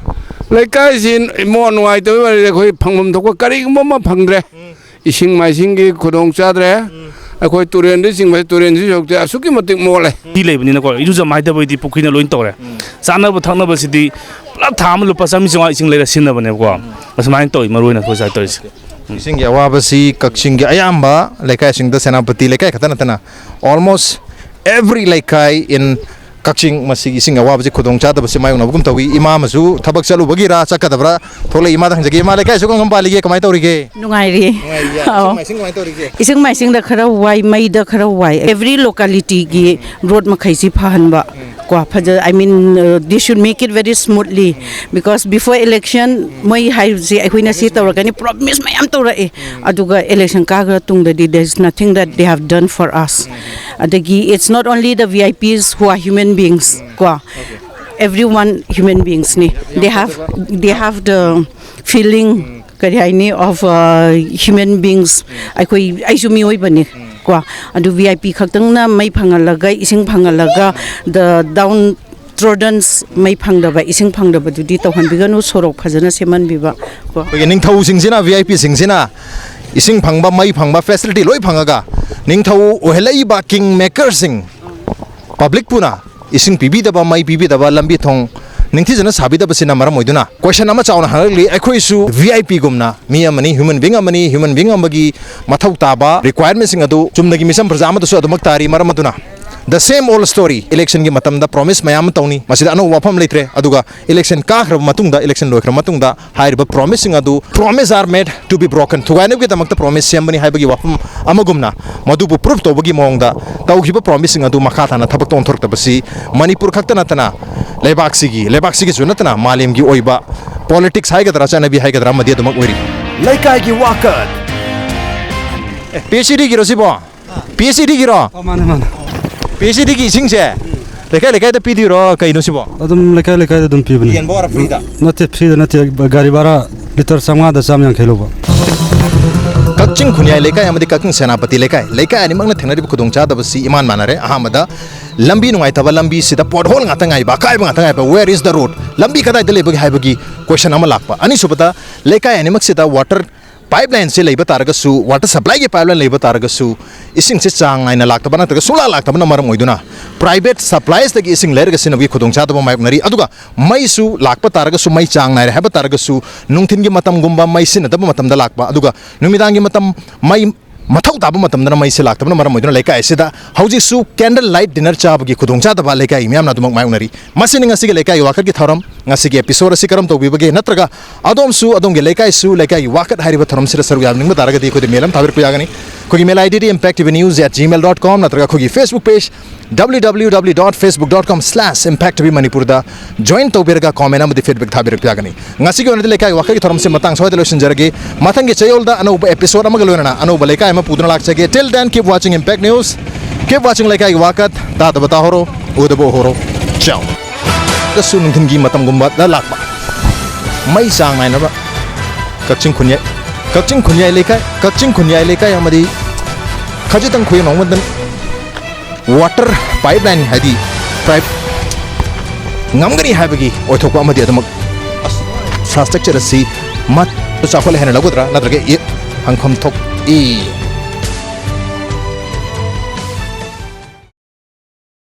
ꯂꯩꯀꯥꯏꯁꯤ ꯏꯃꯣꯠ ꯅꯨꯡꯉꯥꯏꯇꯕꯒꯤ ꯋꯥꯔꯤꯗꯤ ꯑꯩꯈꯣꯏ ꯐꯪꯐꯝ ꯊꯣꯛꯄ ꯀꯔꯤꯒꯨꯝꯕ ꯑꯃ ꯐꯪꯗ꯭ꯔꯦ꯫ ꯏꯁꯤꯡ ꯃꯥꯏꯁꯤꯡꯒꯤ ꯈꯨꯗꯣꯡ ꯆꯥꯗ꯭ꯔꯦ꯫ ꯑꯩꯈꯣꯏ ꯇꯨꯔꯦꯟꯗ ꯆꯤꯡꯕ, ꯇꯨꯔꯦꯟꯁꯤ ꯍꯧꯖꯤꯛꯇꯤ ꯑꯁꯨꯛꯀꯤ ꯃꯇꯤꯛ ꯃꯣꯠꯂꯦ꯫ ꯇꯤ ꯂꯩꯕꯅꯤꯅꯀꯣ, ꯏꯔꯨꯖ ꯃꯥꯏꯊꯕꯩꯗꯤ ꯄꯨꯈ꯭ꯔꯤꯅ ꯂꯣꯏ ꯇꯧꯔꯦ꯫ ꯆꯥꯅꯕ ꯊꯛꯅꯕꯁꯤꯗꯤ ꯄꯨꯂꯞ ꯊꯥ ꯑꯃ ꯂꯨꯄꯥ ꯆꯥꯝꯃꯔꯤ ꯆꯥꯝꯃꯉꯥ ꯏꯁꯤꯡ ꯂꯩꯔ ꯁꯤꯖꯤꯟꯅꯕꯅꯦꯕꯀꯣ꯫ ꯑꯁꯨꯃꯥꯏꯅ ꯇꯧꯋꯤ, ꯃꯔꯨ ꯑꯣꯏꯅ ꯑꯩꯈꯣꯏ ꯁ꯭ꯋꯥꯏ ꯇꯧꯔꯤꯁꯦ꯫ ꯏꯁꯤꯡꯒꯤ ꯑꯋꯥꯕꯁꯤ ꯀꯛꯆꯤꯡꯒꯤ ꯑꯌꯥꯝꯕ ꯂꯩꯀꯥꯏꯁꯤꯡꯗ, ꯁꯦꯅꯥꯄꯇꯤ ꯂꯩꯀꯥꯏ ꯈꯛꯇ ꯅꯠꯇꯅ almost every ꯂꯩꯀꯥꯏ in ꯀꯛꯆꯤꯡ ꯃꯁꯤꯒꯤ ꯏꯁꯤꯡ ꯑꯋꯥꯕꯁꯤ ꯈꯨꯗꯣꯡ ꯆꯥꯗꯕꯁꯤ ꯃꯥꯌꯣꯛꯅꯕꯒꯨꯝ ꯇꯧꯏ꯫ ꯏꯃꯥ ꯑꯃꯁꯨ ꯊꯕꯛ ꯆꯠꯂꯨꯕꯒꯤꯔꯥ ꯆꯠꯀꯗꯕ꯭ꯔꯥ ꯊꯣꯛꯂꯛꯏ꯫ ꯏꯃꯥꯗ ꯍꯪꯖꯒꯦ꯫ ꯏꯃꯥ, ꯂꯩꯀꯥꯏꯁꯨ ꯀꯔꯝ ꯄꯥꯜꯂꯤꯒꯦ, ꯀꯃꯥꯏꯅ ꯇꯧꯔꯤꯒꯦ? ꯅꯨꯡꯉꯥꯏꯔꯤ꯫ ꯅꯨꯡꯉꯥꯏꯔꯤꯌꯦ꯫ ꯑꯧ꯫ ꯏꯁꯤꯡ ꯃꯥꯏꯁꯤꯡ ꯀꯃꯥꯏꯅ ꯇꯧꯔꯤꯒꯦ? ꯏꯁꯤꯡ ꯃꯥꯏꯁꯤꯡꯗ ꯈꯔ ꯋꯥꯏ, ꯃꯩꯗ ꯈꯔ ꯋꯥꯏ꯫ Every localityꯒꯤ ꯔꯣꯗ ꯃꯈꯩꯁꯤ ꯐꯍꯟꯕ ꯀꯣ, ꯐꯖ, I mean, uh, they should make it very smoothly, because before election ꯃꯣꯏ ꯍꯥꯏꯔꯤꯕꯁꯤ ꯑꯩꯈꯣꯏꯅ ꯁꯤ ꯇꯧꯔꯛꯀꯅꯤ, promise ꯃꯌꯥꯝ ꯇꯧꯔꯛꯑꯦ, ꯑꯗꯨꯒ election ꯀꯥꯈ꯭ꯔ ꯇꯨꯡꯗꯗꯤ there is nothing that they have done for us꯫ ꯑꯗꯒꯤ it's not only the V I Ps who are human beings ꯀꯣ, everyone human beingsꯅꯤ꯫ They have, they have the feeling, ꯀꯔꯤ ꯍꯥꯏꯅꯤ, of, uh, human beings꯫ ꯑꯩꯈꯣꯏ, ꯑꯩꯁꯨ ꯃꯤꯑꯣꯏꯕꯅꯤ ꯀꯣ꯫ ꯑꯗꯨ V I P ꯈꯛꯇꯪꯅ ꯃꯩ ꯐꯪꯍꯜꯂꯒ, ꯏꯁꯤꯡ ꯐꯪꯍꯜꯂꯒ, the down trodden ꯃꯩ ꯐꯪꯗꯕ, ꯏꯁꯤꯡ ꯐꯪꯗꯕꯗꯨꯗꯤ ꯇꯧꯍꯟꯕꯤꯒꯅꯨ꯫ ꯁꯣꯔꯣꯛ ꯐꯖꯅ ꯁꯦꯝꯍꯟꯕꯤꯕ ꯀꯣ꯫ ꯑꯩꯈꯣꯏꯒꯤ ꯅꯤꯡꯊꯧꯁꯤꯡꯁꯤꯅ, V I Pꯁꯤꯡꯁꯤꯅ ꯏꯁꯤꯡ ꯐꯪꯕ, ꯃꯩ ꯐꯪꯕ, facility ꯂꯣꯏ ꯐꯪꯉꯒ ꯅꯤꯡꯊꯧ ꯑꯣꯏꯍꯜꯂꯛꯏꯕ king makerꯁꯤꯡ, publicꯄꯨꯅ ꯏꯁꯤꯡ ꯄꯤꯕꯤꯗꯕ, ꯃꯩ ꯄꯤꯕꯤꯗꯕ, ꯂꯝꯕꯤ ꯊꯣꯡ ꯅꯤꯡꯊꯤꯖꯅ ꯁꯥꯕꯤꯗꯕꯁꯤꯅ ꯃꯔꯝ ꯑꯣꯏꯗꯨꯅ question ꯑꯃ ꯆꯥꯎꯅ ꯍꯪꯂꯛꯂꯤ꯫ ꯑꯩꯈꯣꯏꯁꯨ V I Pꯒꯨꯝꯅ ꯃꯤ ꯑꯃꯅꯤ, human being ꯑꯃꯅꯤ, human being ꯑꯃꯒꯤ ꯃꯊꯧ ꯇꯥꯕ requirementꯁꯤꯡ ꯑꯗꯨ ꯆꯨꯝꯅꯒꯤ ꯃꯤꯆꯝ ꯄ꯭ꯔꯖꯥ ꯑꯃꯗꯁꯨ ꯑꯗꯨꯃꯛ ꯇꯥꯔꯤ꯫ ꯃꯔꯝ ꯑꯗꯨꯅ The same old story. Electionꯒꯤ ꯃꯇꯝꯗ promise ꯃꯌꯥꯝ ꯑꯃ ꯇꯧꯅꯤ, ꯃꯁꯤꯗ ꯑꯅꯧꯕ ꯋꯥꯐꯝ ꯂꯩꯇ꯭ꯔꯦ꯫ ꯑꯗꯨꯒ election ꯀꯥꯈ꯭ꯔꯕ ꯃꯇꯨꯡꯗ, election ꯂꯣꯏꯈ꯭ꯔꯕ ꯃꯇꯨꯡꯗ, ꯍꯥꯏꯔꯤꯕ promiseꯁꯤꯡ ꯑꯗꯨ, promise are made to be broken, ꯊꯨꯒꯥꯏꯅꯕꯒꯤꯗꯃꯛꯇ promise ꯁꯦꯝꯕꯅꯤ ꯍꯥꯏꯕꯒꯤ ꯋꯥꯐꯝ ꯑꯃꯒꯨꯝꯅ, ꯃꯗꯨꯕꯨ proof ꯇꯧꯕꯒꯤ ꯃꯑꯣꯡꯗ ꯇꯧꯈꯤꯕ promiseꯁꯤꯡ ꯑꯗꯨ ꯃꯈꯥ ꯇꯥꯅ ꯊꯕꯛꯇ ꯑꯣꯟꯊꯣꯔꯛꯇꯕꯁꯤ ꯃꯅꯤꯄꯨꯔ ꯈꯛꯇ ꯅꯠꯇꯅ, ꯂꯩꯕꯥꯛꯁꯤꯒꯤ, ꯂꯩꯕꯥꯛꯁꯤꯒꯤꯁꯨ ꯅꯠꯇꯅ, ꯃꯥꯂꯦꯝꯒꯤ ꯑꯣꯏꯕ politics ꯍꯥꯏꯒꯗ꯭ꯔꯥ, ꯆꯠꯅꯕꯤ ꯍꯥꯏꯒꯗ꯭ꯔꯥ, ꯑꯃꯗꯤ ꯑꯗꯨꯃꯛ ꯑꯣꯏꯔꯤ꯫ ꯂꯩꯀꯥꯏꯒꯤ ꯋꯥꯀꯠ꯫ ꯑꯦ, PhDꯒꯤꯔꯣ ꯁꯤꯕꯣ? PhDꯒꯤꯔꯣ? ꯑꯣ, ꯃꯥꯅꯦ, ꯃꯥꯅꯦ꯫ PhDꯒꯤ ꯏꯁꯤꯡꯁꯦ ꯂꯩꯀꯥꯏ ꯂꯩꯀꯥꯏꯗ ꯄꯤꯗꯣꯏꯔꯣ, ꯀꯩꯅꯣ ꯁꯤꯕꯣ? ꯑꯗꯨꯝ ꯂꯩꯀꯥꯏ ꯂꯩꯀꯥꯏꯗ ꯑꯗꯨꯝ ꯄꯤꯕꯅꯤ꯫ ꯌꯦꯟꯕ ꯑꯣꯏꯔ freeꯗ? ꯅꯠꯇꯦ, freeꯗ ꯅꯠꯇꯦ, ꯒꯥꯔꯤ ꯚꯔꯥ ꯂꯤꯇꯔ ꯆꯥꯝꯃꯉꯥꯗ ꯆꯥꯝꯃ ꯌꯥꯡꯈꯩ ꯂꯧꯕ꯫ ꯀꯛꯆꯤꯡ ꯈꯨꯟꯌꯥꯏ ꯂꯩꯀꯥꯏ ꯑꯃꯗꯤ ꯀꯛꯆꯤꯡ ꯁꯦꯅꯥꯄꯇꯤ ꯂꯩꯀꯥꯏ, ꯂꯩꯀꯥꯏ ꯑꯅꯤꯃꯛꯅ ꯊꯦꯡꯅꯔꯤꯕ ꯈꯨꯗꯣꯡꯆꯥꯗꯕꯁꯤ ꯏꯃꯥꯟ ꯃꯥꯟꯅꯔꯦ꯫ ꯑꯍꯥꯟꯕꯗ, ꯂꯝꯕꯤ ꯅꯨꯡꯉꯥꯏꯇꯕ, ꯂꯝꯕꯤꯁꯤꯗ pothole ꯉꯥꯛꯇ ꯉꯥꯏꯕ, ꯑꯀꯥꯏꯕ ꯉꯥꯛꯇ ꯉꯥꯏꯕ꯫ Where is the road? ꯂꯝꯕꯤ ꯀꯗꯥꯏꯗ ꯂꯩꯕꯒꯦ ꯍꯥꯏꯕꯒꯤ question ꯑꯃ ꯂꯥꯛꯄ꯫ ꯑꯅꯤꯁꯨꯕꯗ, ꯂꯩꯀꯥꯏ ꯑꯅꯤꯃꯛꯁꯤꯗ water pipelineꯁꯦ ꯂꯩꯕ ꯇꯥꯔꯒꯁꯨ, water supplyꯒꯤ pipeline ꯂꯩꯕ ꯇꯥꯔꯒꯁꯨ, ꯏꯁꯤꯡꯁꯦ ꯆꯥꯡ ꯅꯥꯏꯅ ꯂꯥꯛꯇꯕ ꯅꯠꯇ꯭ꯔꯒ ꯁꯨꯡꯂꯥꯛ ꯂꯥꯛꯇꯕꯅ ꯃꯔꯝ ꯑꯣꯏꯗꯨꯅ private suppliersꯇꯒꯤ ꯏꯁꯤꯡ ꯂꯩꯔꯒ ꯁꯤꯖꯤꯟꯅꯕꯒꯤ ꯈꯨꯗꯣꯡꯆꯥꯗꯕ ꯃꯥꯌꯣꯛꯅꯔꯤ꯫ ꯑꯗꯨꯒ ꯃꯩꯁꯨ ꯂꯥꯛꯄ ꯇꯥꯔꯒꯁꯨ, ꯃꯩ ꯆꯥꯡ ꯅꯥꯏꯔꯦ ꯍꯥꯏꯕ ꯇꯥꯔꯒꯁꯨ, ꯅꯨꯡꯊꯤꯟꯒꯤ ꯃꯇꯝꯒꯨꯝꯕ ꯃꯩ ꯁꯤꯖꯤꯟꯅꯗꯕ ꯃꯇꯝꯗ ꯂꯥꯛꯄ, ꯑꯗꯨꯒ ꯅꯨꯃꯤꯗꯥꯡꯒꯤ ꯃꯇꯝ ꯃꯩ ꯃꯊꯧ ꯇꯥꯕ ꯃꯇꯝꯗꯅ ꯃꯩꯁꯦ ꯂꯥꯛꯇꯕꯅ ꯃꯔꯝ ꯑꯣꯏꯗꯨꯅ ꯂꯩꯀꯥꯏ ꯑꯁꯤꯗ ꯍꯧꯖꯤꯛꯁꯨ candle light dinner ꯆꯥꯕꯒꯤ ꯈꯨꯗꯣꯡꯆꯥꯗꯕ ꯂꯩꯀꯥꯏꯒꯤ ꯃꯤꯌꯥꯝꯅ ꯑꯗꯨꯃꯛ ꯃꯥꯌꯣꯛꯅꯔꯤ꯫ ꯃꯁꯤꯅꯤ ꯉꯁꯤꯒꯤ ꯂꯩꯀꯥꯏꯒꯤ ꯋꯥꯀꯠꯀꯤ ꯊꯧꯔꯝ꯫ ꯉꯁꯤꯒꯤ episode ꯑꯁꯤ ꯀꯔꯝ ꯇꯧꯕꯤꯕꯒꯦ? ꯅꯠꯇ꯭ꯔꯒ ꯑꯗꯣꯝꯁꯨ ꯑꯗꯣꯝꯒꯤ ꯂꯩꯀꯥꯏꯁꯨ ꯂꯩꯀꯥꯏꯒꯤ ꯋꯥꯀꯠ ꯍꯥꯏꯔꯤꯕ ꯊꯧꯔꯝꯁꯤꯗ ꯁꯔꯨꯛ ꯌꯥꯅꯤꯡꯕ ꯇꯥꯔꯒꯗꯤ ꯑꯩꯈꯣꯏꯗ mail ꯑꯃ ꯊꯥꯕꯤꯔꯛꯄ ꯌꯥꯒꯅꯤ꯫ ꯑꯩꯈꯣꯏꯒꯤ mail IDꯗꯤ impacttvnews at gmail dot com, ꯅꯠꯇ꯭ꯔꯒ ꯑꯩꯈꯣꯏꯒꯤ Facebook page www dot facebook dot com slash impact tv manipurda join ꯇꯧꯕꯤꯔꯒ comment ꯑꯃꯗꯤ feedback ꯊꯥꯕꯤꯔꯛꯄ ꯌꯥꯒꯅꯤ꯫ ꯉꯁꯤꯒꯤ ꯑꯣꯏꯅꯗꯤ ꯂꯩꯀꯥꯏꯒꯤ ꯋꯥꯀꯠꯀꯤ ꯊꯧꯔꯝꯁꯤ ꯃꯇꯥꯡ ꯁ꯭ꯋꯥꯏꯗ ꯂꯣꯏꯁꯤꯟꯖꯔꯒꯦ꯫ ꯃꯊꯪꯒꯤ ꯆꯌꯣꯜꯗ ꯑꯅꯧꯕ episode ꯑꯃꯒ ꯂꯣꯏꯅꯅ ꯑꯅꯧꯕ ꯂꯩꯀꯥꯏ ꯑꯃ ꯄꯨꯗꯨꯅ ꯂꯥꯛꯆꯒꯦ꯫ Till then, keep watching Impact News, keep watching ꯂꯩꯀꯥꯏꯒꯤ ꯋꯥꯀꯠ꯫ ꯇꯥꯗꯕ ꯇꯥꯍꯧꯔꯣ, ꯎꯗꯕ ꯎꯍꯧꯔꯣ꯫ Ciao꯫ ꯀꯁꯨ ꯅꯨꯡꯊꯤꯟꯒꯤ ꯃꯇꯝꯒꯨꯝꯕꯗ ꯂꯥꯛꯄ ꯃꯩ ꯆꯥꯡ ꯅꯥꯏꯅꯕ ꯀꯛꯆꯤꯡ ꯈꯨꯟꯌꯥꯏ, ꯀꯛꯆꯤꯡ ꯈꯨꯟꯌꯥꯏ ꯂꯩꯀꯥꯏ, ꯀꯛꯆꯤꯡ ꯈꯨꯟꯌꯥꯏ ꯂꯩꯀꯥꯏ ꯑꯃꯗꯤ ꯈꯖꯤꯛꯇꯪ ꯈꯨꯌꯦꯟ ꯅꯣꯡꯃꯗ water pipeline ꯍꯥꯏꯗꯤ pipe ꯉꯝꯒꯅꯤ ꯍꯥꯏꯕꯒꯤ ꯑꯣꯏꯊꯣꯛꯄ ꯑꯃꯗꯤ ꯑꯗꯨꯃꯛ infrastructure ꯑꯁꯤ ꯃꯠ ꯆꯥꯎꯈꯠꯂꯦ ꯍꯥꯏꯅ ꯂꯧꯒꯗ꯭ꯔꯥ ꯅꯠꯇ꯭ꯔꯒ ꯏ ꯍꯪꯐꯝ ꯊꯣꯛꯏ?